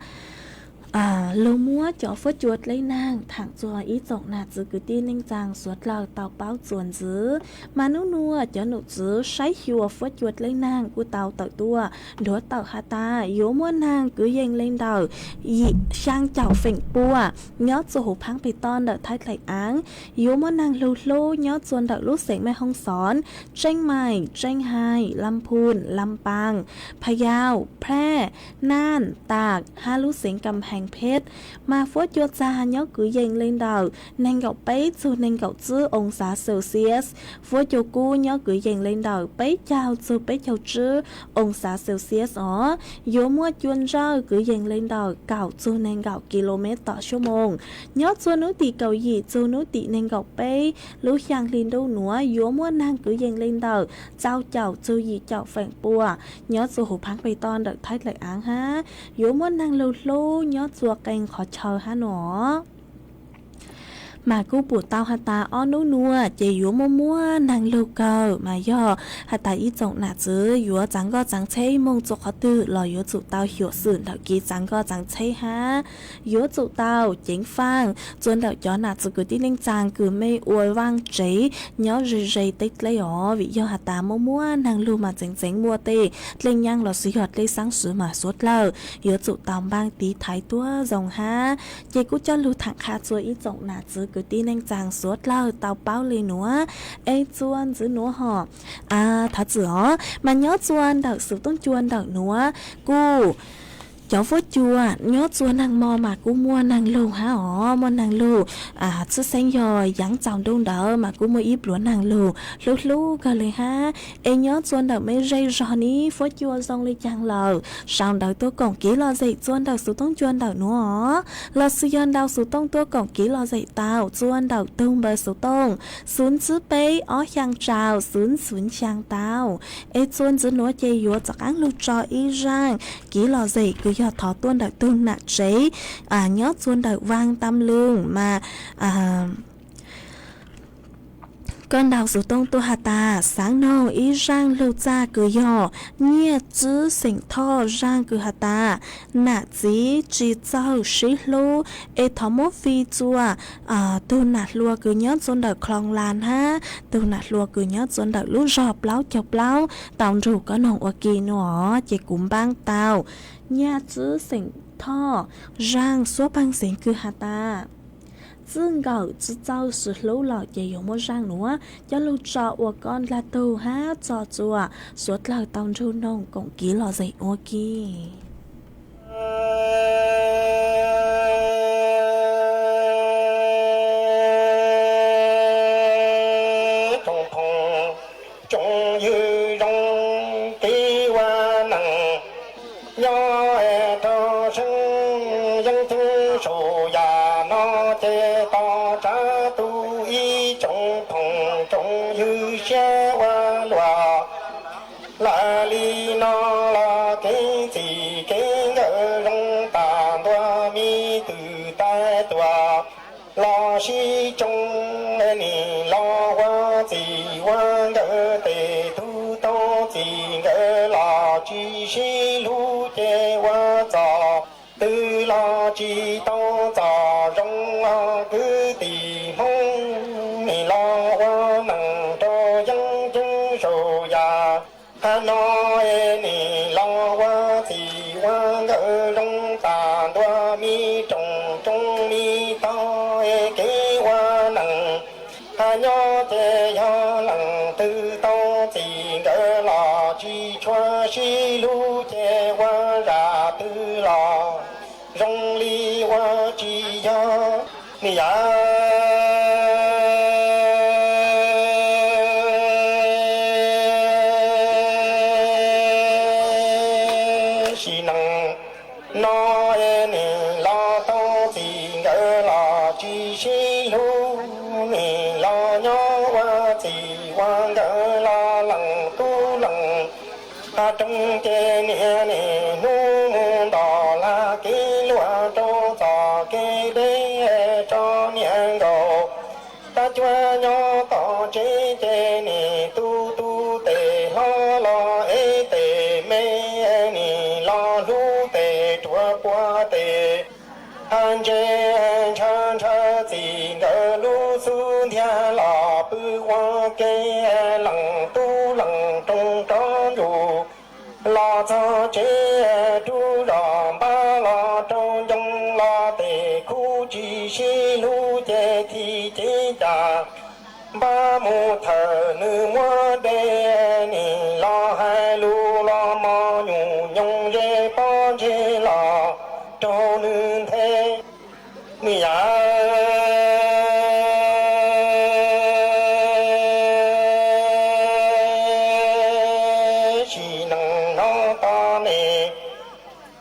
lug muab cov fuab cua dleb naag thaam txua ib tsoom nam txwv kwv tij neej tsaa suav dlawg tau paub txua ntxiv. Mas nub nuav cov num txwv saib xyuas fuab cua dleb naag kuj tau tawm tuaj nthuav tawm has tas yuav muaj naag kwv yees le ntawm yim xyaa caum feem pua nyob txua huv phaab peg toj ntawm Thaib Dlaim Aav, yuav muaj naag lug hlub nyob txua ntawm lub xeev Mej Hoob Xoob, Tseeb Maim, Tseeb Hais, Lam Phun, Lam Paas, Phas Yaus, Phraj, Naaj, Taam hab lub xeev Kam Pheeb. Pheej Phet, mas fuab cua txag nyob kwv yees li ntawm nees nkaum peb txug nees nkaum tsib oo xav Celsius, fuab cua kub nyob kwv yees li ntawm peb caug txug peb caug tsib oo xav Celsius os. Yuav muaj cua ntsawj kwv yees li ntawm kaum txug nees nkaum kis lus mev tom suab moos. Nyob txua nub tim kaum yim txug nub tim nees nkaum peb lub xyaa hli ntuj nuav yuav muaj neeg kwv yees li ntawm txaus caum txug yim caum feem pua. Nyob txua huv phaab pes toj ntawm thaib dlaim aav hab yuav muaj neeg lug hlub nyob txua qee qhov chaw hab nuav. Mas kuj pum tau has tas ob nub nuav ces yuav muaj muaj neeg lug kawg, mas yog has tas ib tsoom nam txwv yuav txaav nkoj txaav tsheb moog txua qhov twg los yuav tsum tau xyuam xim ntawm kev txaav nkoj txaav tsheb hab yuav tsum tau ceev faaj txua ntawm cov nam txwv kwv tij neej tsaa kws mej ua vaaj tsev nyob ze ze teb dleb os, vim yog has tas muaj muaj neeg lug mas txeev txeev muaj tej dlej nyaaj lossis yog dlej xaab swv mas suav dlawg yuav tsum tau npaaj tiv thaiv tuab zoo hab. Ces kuj coj lug thaam qha txua ib tsoom nam txwv kwv tij neej tsaa suav dlawg tau paub le nuav. Es txua ntxiv nuav hom, thov txim os, mas nyob txua ntawm xuv tooj cua ntawm nuav kuj cov fuab cua nyob txua neeg mo mas kuj muaj neeg lug hab os, muaj neeg lug txhwb xeeb yog yaav txaus ntuj ntawd mas kuj muaj ib pluag neeg lug hlub hlub kawg le hab. Es nyob txua ntawm mej zej zog ne fuab cua zoo le caag lawm, sau ntawv tuaj koom kev lom zem txua ntawm xuv tooj cua ntawm nuav os, lossis yog ntau xuv tooj tuaj koom kev lom zem tau txua ntawm tug npawb xuv tooj xuv tsib peb ob xyaa rau xuv xuv xyaa tau. Es txua ntxiv nuav ces yuav rov qaab lug tso ib zaaj kev lom zem kws yog thov tuaj ntawm tug nam tsev nyob txua ntawm vaaj tam loog mas koj ntau xuv tooj tuaj has tas xaav noog ib zaaj lug txaj kws yog nyiaj tsib xeem thoj zaaj kws has tas nam txiv tsi txawj sib hlub, es thov muab fij txua tug nam hluas kws nyob txua ntawm Khloos Las hab tug nam hluas kws nyob txua ntawm lub zog plaub caug plaub tau nrug koj noog ua ke nuav. Ces kuv npaab tau nyiaj tsib xeem thoj zaaj suab peeg xeev kws has tas txij nkawm tsi txawj sib hlub lawm ces yuav muaj zaaj nuav coj lug tso ua koj dlaag tug hab tso txua suav dlawg tau nrug noog koom kev lom zem ua ke. Tsoom phooj tsoom ywg zoo kev ua neej nyob rau seeb yeeb ceeb saum yam no ces tos tsaav tu ib tsoom phooj tsoom ywg siab ua luaj. Lawm li no los kev txim kev nkawm zoo tas ntua, me twm tais tuam los sib tsoo, nim los ua txim ua nkawm tes tub tau txim nkawm los tsis sib hlub ces ua txoj twg los tsis tau txoj zoo. Kwv tij Hmoob nim los ua neej rau yeeb ceeb saum yam no, nim los ua txim ua nkawm zoo tas ntua, me tsoom tsoom me tau kev ua neej nyob ces yog leej twg tau txim nkawm los tsis tshua sib hlub ces ua zaj twg los zoo li ua tsis yog. Nim yam sim neej no nim los tau txim nkawm los tsis sib hlub, nim los nyob ua txim ua nkawm los leej tub leej roog ces niaj nim hnub mus nto lag kev luag rau txoj kev deb tso niam nkaus. Tab cuab nyob tom tsev ces nim tu tu tes hlob los ev tes me, nim los hlub tes ruam puag tes ntse, ntshaw ntshaw txim nkawm lub xub ntiag los pw ua ke, leej tub leej roog rov ntsug los txog tsev, rub zos npab los rau ncoo los tes khub tsis sib hlub ces thim cev cas npab mus thawm nws muab dej, nim los hais lus los mos nyuj nyoos ze pob ntseg los raug nws nthe Niam yau, sim neej no tau ne,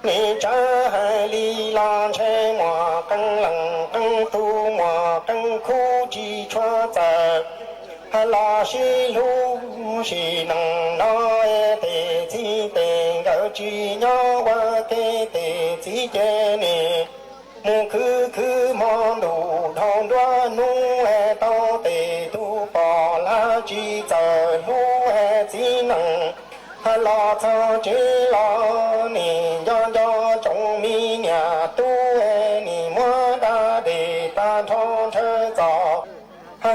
nws tsawv hais li los ntshe muaj qee leej qee tus, muaj qee khub tsis tshua txawj los sib hlub. Sim neej no tes txiv tes nkawm tsis nyob ua ke, tes txiv ces nws mus khwv khwv hmo ntuj dhau nruab hnub, tau tes tug poj lav tsis txawj hlub txiv neej. Los txog tsev los nim nco nco tsoom me niam tub, nim muab da dej tag nrho ntshaw txog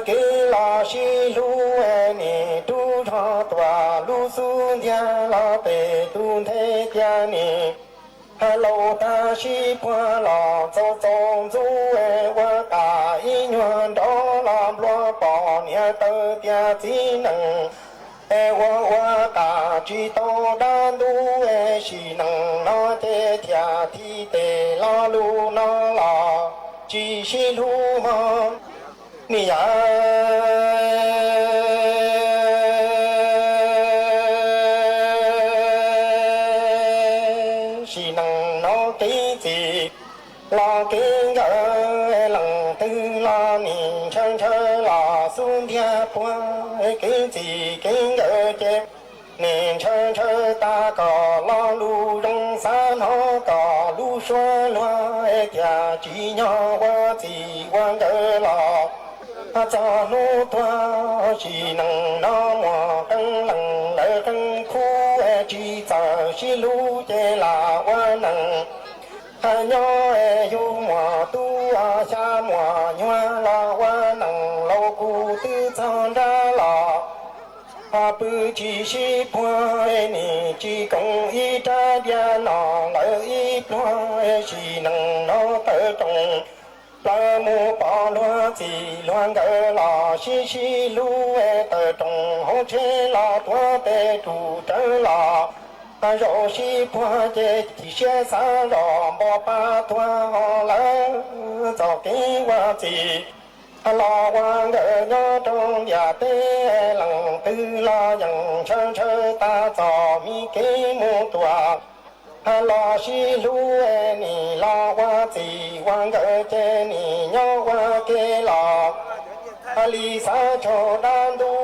kev los sib hlub. Nim rub zog tuaj lub xub ntiag los tes tug nthe tias nim laus tag sib puag los txaus txaus ntxub, ua qas ib nyuag nrov los nplua poj niam taw tias txiv neej ua ua qas tsis tau dab ntub. Sim neej no ces thiaj thim tes lo lus no los tsis sib hlub mog. Niam yau, sim neej no kev txim los kev nkawm, leej twg los nim ntshaw ntshaw los xub ntiag puag. Kev txim kev nkawm ces nim ntshaw ntshaw tas kom lo lus zoo xav hnov kom lub suab luag tias tsim nyog ua txim ua nkawm los txog hnub tuag. Sim neej no muaj qee leej lawv qee khub tsis txawj sib hlub ces lam ua neej nyob yug muaj tub xya muaj nyuag los ua neej laus kuv twb txog nrab los pw tsis sib puag. Nim tsis koom ib rab diav no lawm ib pluag. Sim neej no tawm rooj plaws mus pom luag txim luag nkawm los sib sib hlub. Tawm rooj hauv tsheb los tuav tes rub rawv los zaum sib puag ces chim siab xav zos npo pa tuag lawm txoj kev ua txim los ua nkawm nyob rau ntiaj teb. Leej twg los yeej ntshaw ntshaw tas txoj me kev mus tuaj los sib hlub. Nim los ua txim ua nkawm ces nim nyob ua ke los li xav tsaug dab ntub.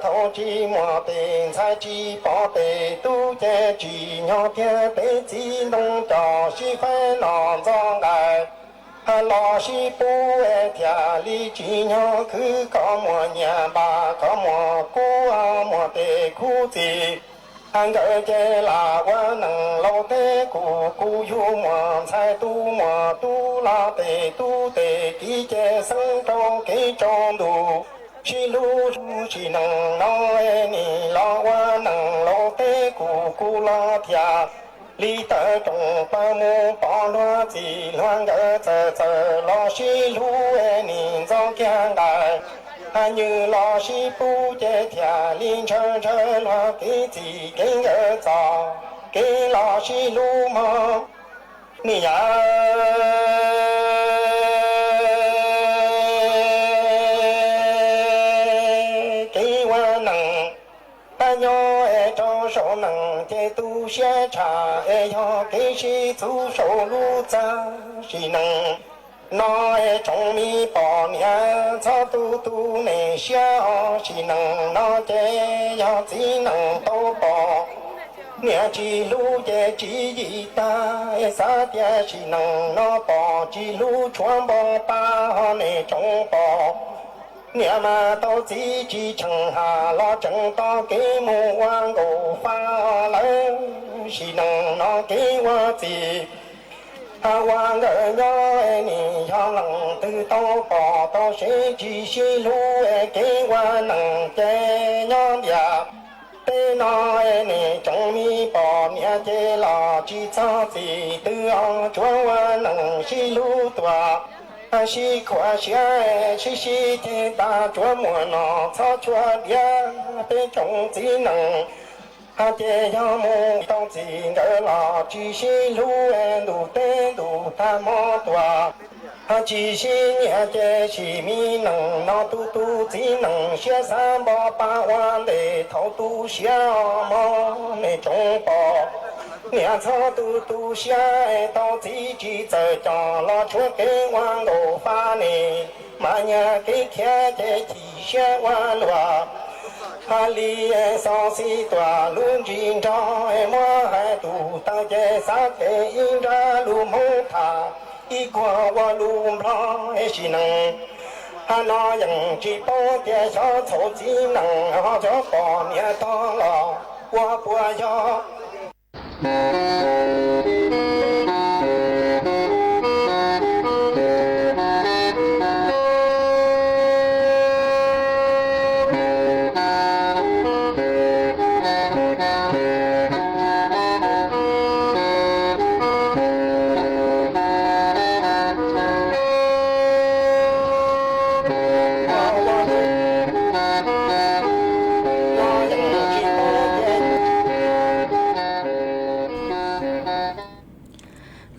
Thaum tsis muaj tes ntxhais tsis pom tes tub ces tsim nyog tiag tes txiv ntoo coj sib faib no ntxo nqaij los sib pub thiaj li tsim nyog khwv kom muaj nyiaj npab kom muaj kub muaj tes khub txij nkawm ces lam ua neej laus teb kuv kuv yug muaj ntxhais tub muaj tub los tes tub tes kiv ces xeeb rau kev tsaus ntuj sib hlub. Sim neej no nim los ua neej laus teb kuv kuv los thiaj li tawm rooj plaws mus pom luag txim luag nkawm txawm txawm los sib hlub nim ntxo kiag nqaij nywj los sib pub ces thiaj li ntshaw ntshaw luag kev txim kev nkawm txoj kev los sib hlub mog. Niam yau, kev ua neej nyob es rau saum neej ces tu siab tshaj es yog kev sib txuv saum lub txaj. Sim neej no es tsoom me poj niam txhob tu tu nej siab os. Sim neej no ces yog txiv neej tau pom niam tsis hlub ces tsis yim tag. Xav tias sim neej no pom tsis hlub tshuav npo pa ho nej tsoom poj niam mas tau txiv tsis tsheej ha los tseem tau kev mus ua nkaus fa lawm. Sim neej no kev ua txim ua nkawm nyob nim yog leej twg tau pom tau sev tsis sib hlub kev ua neej ces nyob ntiaj teb no nej tsoom me poj niam ces los tsis txog txim twg os. Tsuav ua neej sib hlub tuaj sib khuam siab sib sib ceg tas tsuav muaj no txhob tshua diav. Peb tsoom txiv neej ces yog mus tau txij nkawm los tsis sib hlub ntuj teb ntuj tag hmo tuaj Ho tsis sib nyiam ces sim me nees no tu tu txiv nees siab xav npo pa ua ntej thaum tu siav os mog nej tsoom pog. Niam txhob tu tu siab tau txiv tsis txawj coj los tshuav kev ua nkaus fab ne, mas nyias kev khiav ces chim siab ua luaj. Hais li xov xij tuaj lub ntsis nrog muab hais tus taw ces xav kev ib nrab lub hmoov tham ib kuag ua lub nplog sim nees. Hais no yeej tsis paub tias xyov txhaum txiv nees ho xyov pom niam tog los ua puas yog.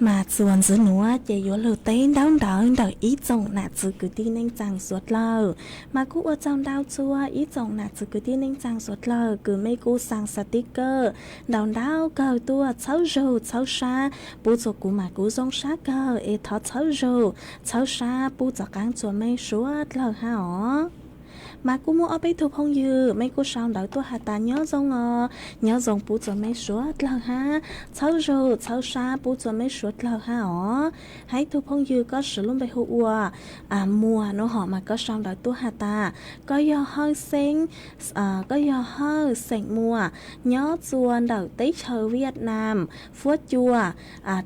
Mas txuas ntxiv nuav ces yuav lug teb ntaub ntawv ntawm ib tsoom nam txwv kwv tij neej tsaa suav dlawg. Mas kuj ua tsaug ntau txuas ib tsoom nam txwv kwv tij neej tsaa suav dlawg kws mej kuj xaa xav tib kawm ntau ntau kawg tuaj, txhawb zug txhawb sab pub txuas kuv mas kuv zoo sab kawg es thov txhawb zug txhawb sab pub txuas qaab txuas mej suav dlawg hab os. Mas kuj muaj ob peb tug phooj ywg mej kuj sau ntawv tuaj has tas nyob zoo os, nyob zoo pub txuas mej suav dlawg hab, txhawb zug txhawb sab pub txuas mej suav dlawg hab os. Hab ib tug phooj ywg koj swv lub npe hu ua Muas no hom mas koj sau ntawv tuaj has tas koj yog Hawj Xeeb, koj yog Hawj xeem Muas, nyob txua ntawm teb chaws Vietnam, fuab cua,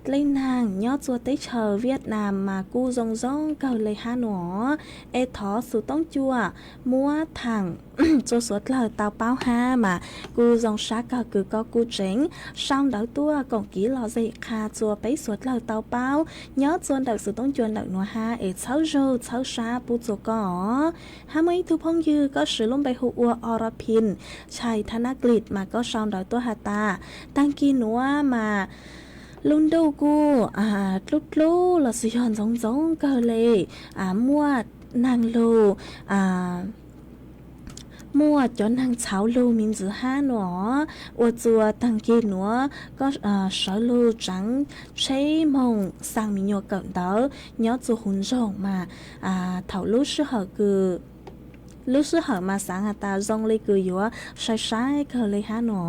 dlej naag nyob txua teb chaws Vietnam mas kuj zoo zoo kawg le hab no. Es thov xov tooj cua muab thaam txua suav dlawg tau paub hab mas kuj zoo sab kawg kws koj kuj tseem sau ntawv tuaj koom kev lom zem qha txua peb suav dlawg tau paub nyob txua ntawm xov tooj cua ntawm nuav hab es txhawb zug txhawb sab pub txua koj os. Hab muaj ib tug phooj ywg koj swv lub npe hu ua Oraphin Chai Thanaklit mas koj sau ntawv tuaj has tas taag kis nuav mas lub ntuj kuj dlub dlub los xwb yog ntxoov ntxoov kawg le, muaj naag lug, muaj cov naag txhauv lug me ntxwv hab no. Ua txua taag kis nuav koj sawv lug tsaav tsheb moog xaa me nyuam kawm ntawv nyob txua huv nroog mas thaum lub sij hawm kws lub sij hawm mas xaav has tas zoo le kws yuav sai sai kawg le hab no.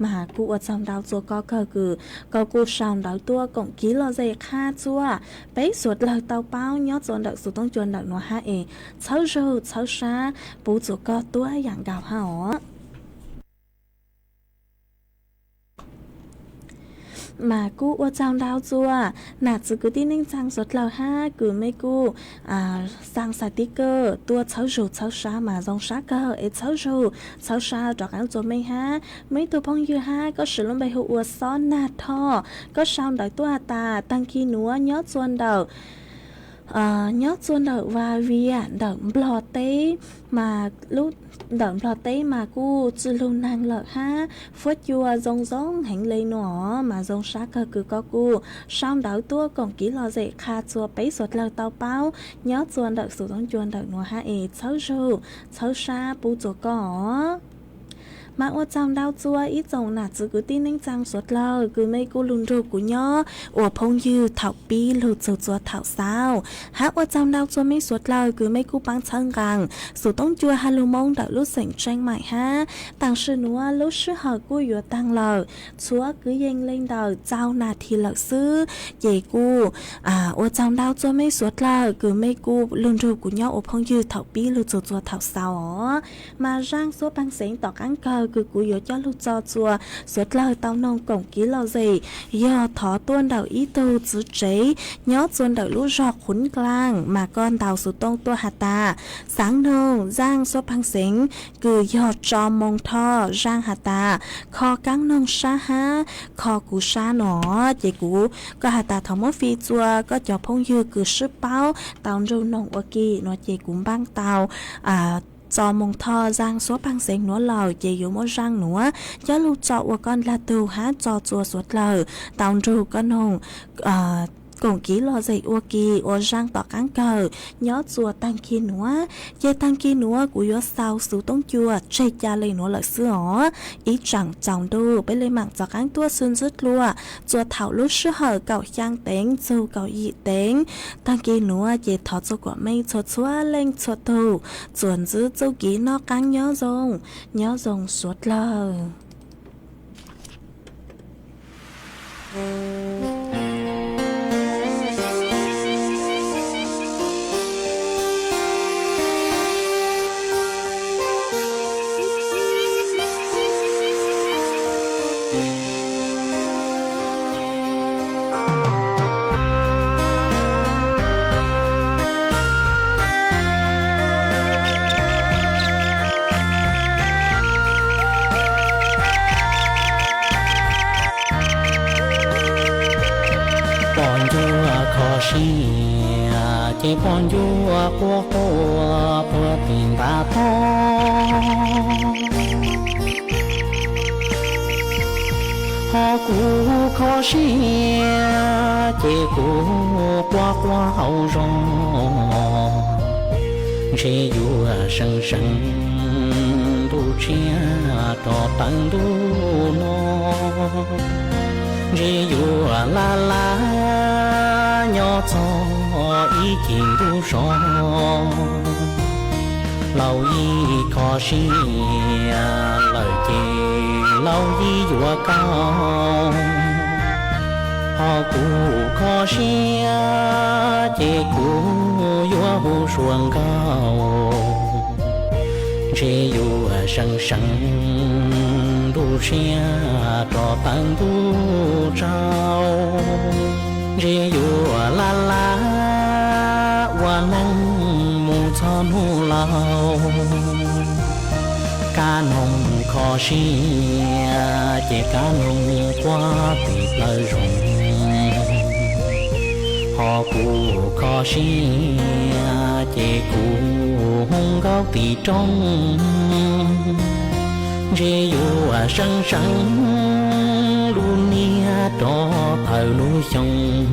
Mas kuj ua tsaug ntau txua koj kawg kws koj kuj sau ntawv tuaj koom kev lom zem qha txua peb suav dlawg tau paub nyob txua ntawm xov tooj cua ntawm nuav hab es txhawb zug txhawb sab pub txua koj tuab yaam nkaus hab os. Mas kuj ua tsaug ntau txua nam txwv kwv tij neej tsaa suav dlawg hab kws mej kuj xaa xav tib kawm tuaj txhawb zug txhawb sab mas zoo sab kawg es txhawb zug txhawb sab rov qaab txua mej hab. Muaj ib tug phooj ywg hab koj swv lub npe hu ua Xob Nag Thoj, koj sau ntawv tuaj has tas taag kis nuav nyob txua ntawm nyob txua ntawm Vaj Viam ntawm Nplog teb, mas lub ntawm Nplog teb mas kuj tsi lug naag lawm hab fuab cua zoo zoo heev le no mas zoo sab kawg kws koj kuj sau ntawv tuaj koom kev lom zem qha txua peb suav dlawg tau paub nyob txua ntawm xov tooj cua ntawm nuav hab es txhawb zug txhawb sab pub txua koj os. Mas ua tsaug ntau txua ib tsoom nam txwv kwv tij neej tsaa suav dlawg kws mej kuj lug nrug kuv nyob ua phooj ywg thaum pib lug txug txua thaum xaus. Hab ua tsaug ntau txua mej suav dlawg kws mej kuj paab txhawb nqaa xov tooj cua has lug Moob ntawm lub xeem Tseeb Maim hab. Taam sim nuav lub sij hawm kuj yuav taag lawm, txhua kwv yees le ntawm txaus nas this lawm xwb. Ces kuj ua tsaug ntau txua mej suav dlawg kws mej kuj lug nrug kuv nyob ua phooj ywg thaum pib lug txug txua thaum xaus os. Mas zaaj xuab paag xeev tom qaab kawg kws kuv yuav coj lug txo txua suav dlawg tau noog koom kev lom zem yog thov tuaj ntawm ib tug txwv tsev nyob txua ntawm lub zog Qhuv Nklaaj mas koj ntaus xov tooj tuaj has tas xaav noog zaaj xuab paag xeev kws yog tso moo thoj zaaj has tas kho kaab noog sab hab kho kuv sab no. Ces kuv, koj has tas thov muab fij txua koj cov phooj ywg kws sib paub tau nrug noog ua ke no ces kuv npaaj tau tso moo thoj zaaj xuab paag xeev nuav lawm ces yuav muab zaaj nuav coj lug tso ua koj dlaag tug hab tso txua suav dlawg tau nrug koj noog koom kiv los zem ua ke ua zaaj tom qaab kawg nyob txuas taag kis nuav. Ces taag kis nuav kuv yuav xaus xuv toob cua tseg ca le nuav lawm xwb os. Ib tsaam tsaus ntuj peb le maam rov qaab tuaj xwb ntsib dlua txuas thaum lub sij hawm kaum xyaa teev txug kaum yim teev. Taag kis nuav ces thov txug kuas mej txhua txhua leej txhua tug txuas ntsib txuj kev noj qaab nyob zoo, nyob zoo suav dlawg. Poj ncua kho siab ces poj ncua quaj quaj puag tim ntav tod. Ho kuv kho siab ces kuv quaj quaj hauv zog, ntshe yuav seev seev ntuj tshiab rov tawm ntuj no, ntshe yuav laj laj nyob txog ib cim ntuj so. Laus yij kho siab lawm ces laus yij yuav kaum, ho kuv kho siab ces kuv yuav hu suav nkaus, ntshe yuav seev seev ntuj tshiab rov tawm ntuj tsaus, ntshe yuav laj laj ua neej mus txog hnub laus. Kab noog kho siab ces kab noog quaj tim plawv zoov, ho kuv kho siab ces kuv hu nkaus tim roob, ntshe yuav seev seev lub niag rov tawm lub xyoo.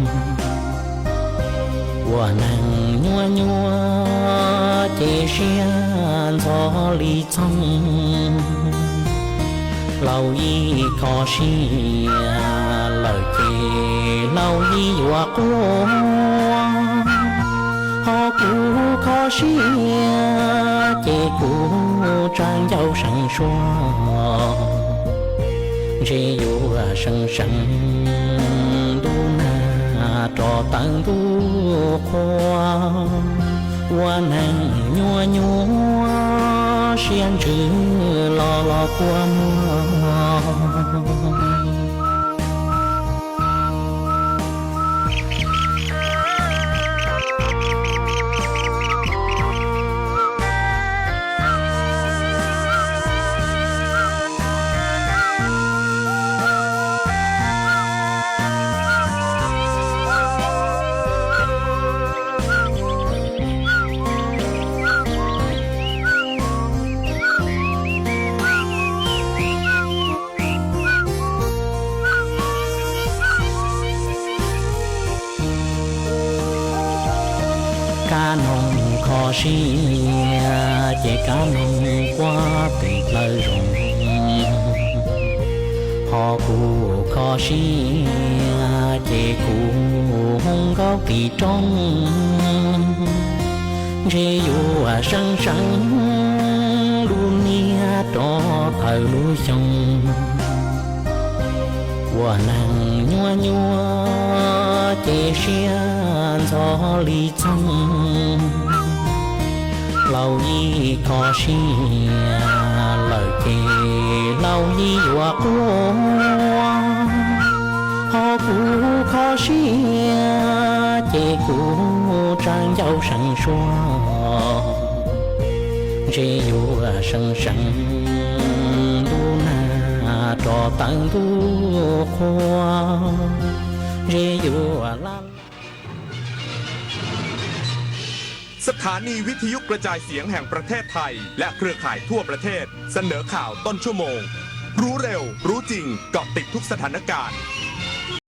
Ua neeg nyuaj nyuaj ces siab ntxhov li txhooj, laus yij kho siab lawm ces laus yij yuav quaj, ho kuv kho siab ces kuv tsa ncauj seev suab, ntshe yuav seev seev ntuj nag rov tawm ntuj qhua. Ua neeg nyuaj nyuaj siab ntsws los los kua muag. Kab noog kho siab ces kab noog quaj tim plawv zoov, ho kuv kho siab ces kuv hu nkaus tim roob, ntshe yuav seev seev lub niag rov tawm lub xyoo. Ua neeg nyuaj nyuaj ces siab ntxhov li txhooj, laus yij kho siab lawm ces laus yij yuav quaj, ho kuv kho siab ces kuv tsa ncauj seev suab, ntshe yuav seev seev ntuj nag rov tawm ntuj qhua, ntshe yuav laj สถานีวิทยุกระจายเสียงแห่งประเทศไทย และเครือข่ายทั่วประเทศ เสนอข่าวต้นชั่วโมง รู้เร็ว รู้จริง เกาะติดทุกสถานการณ์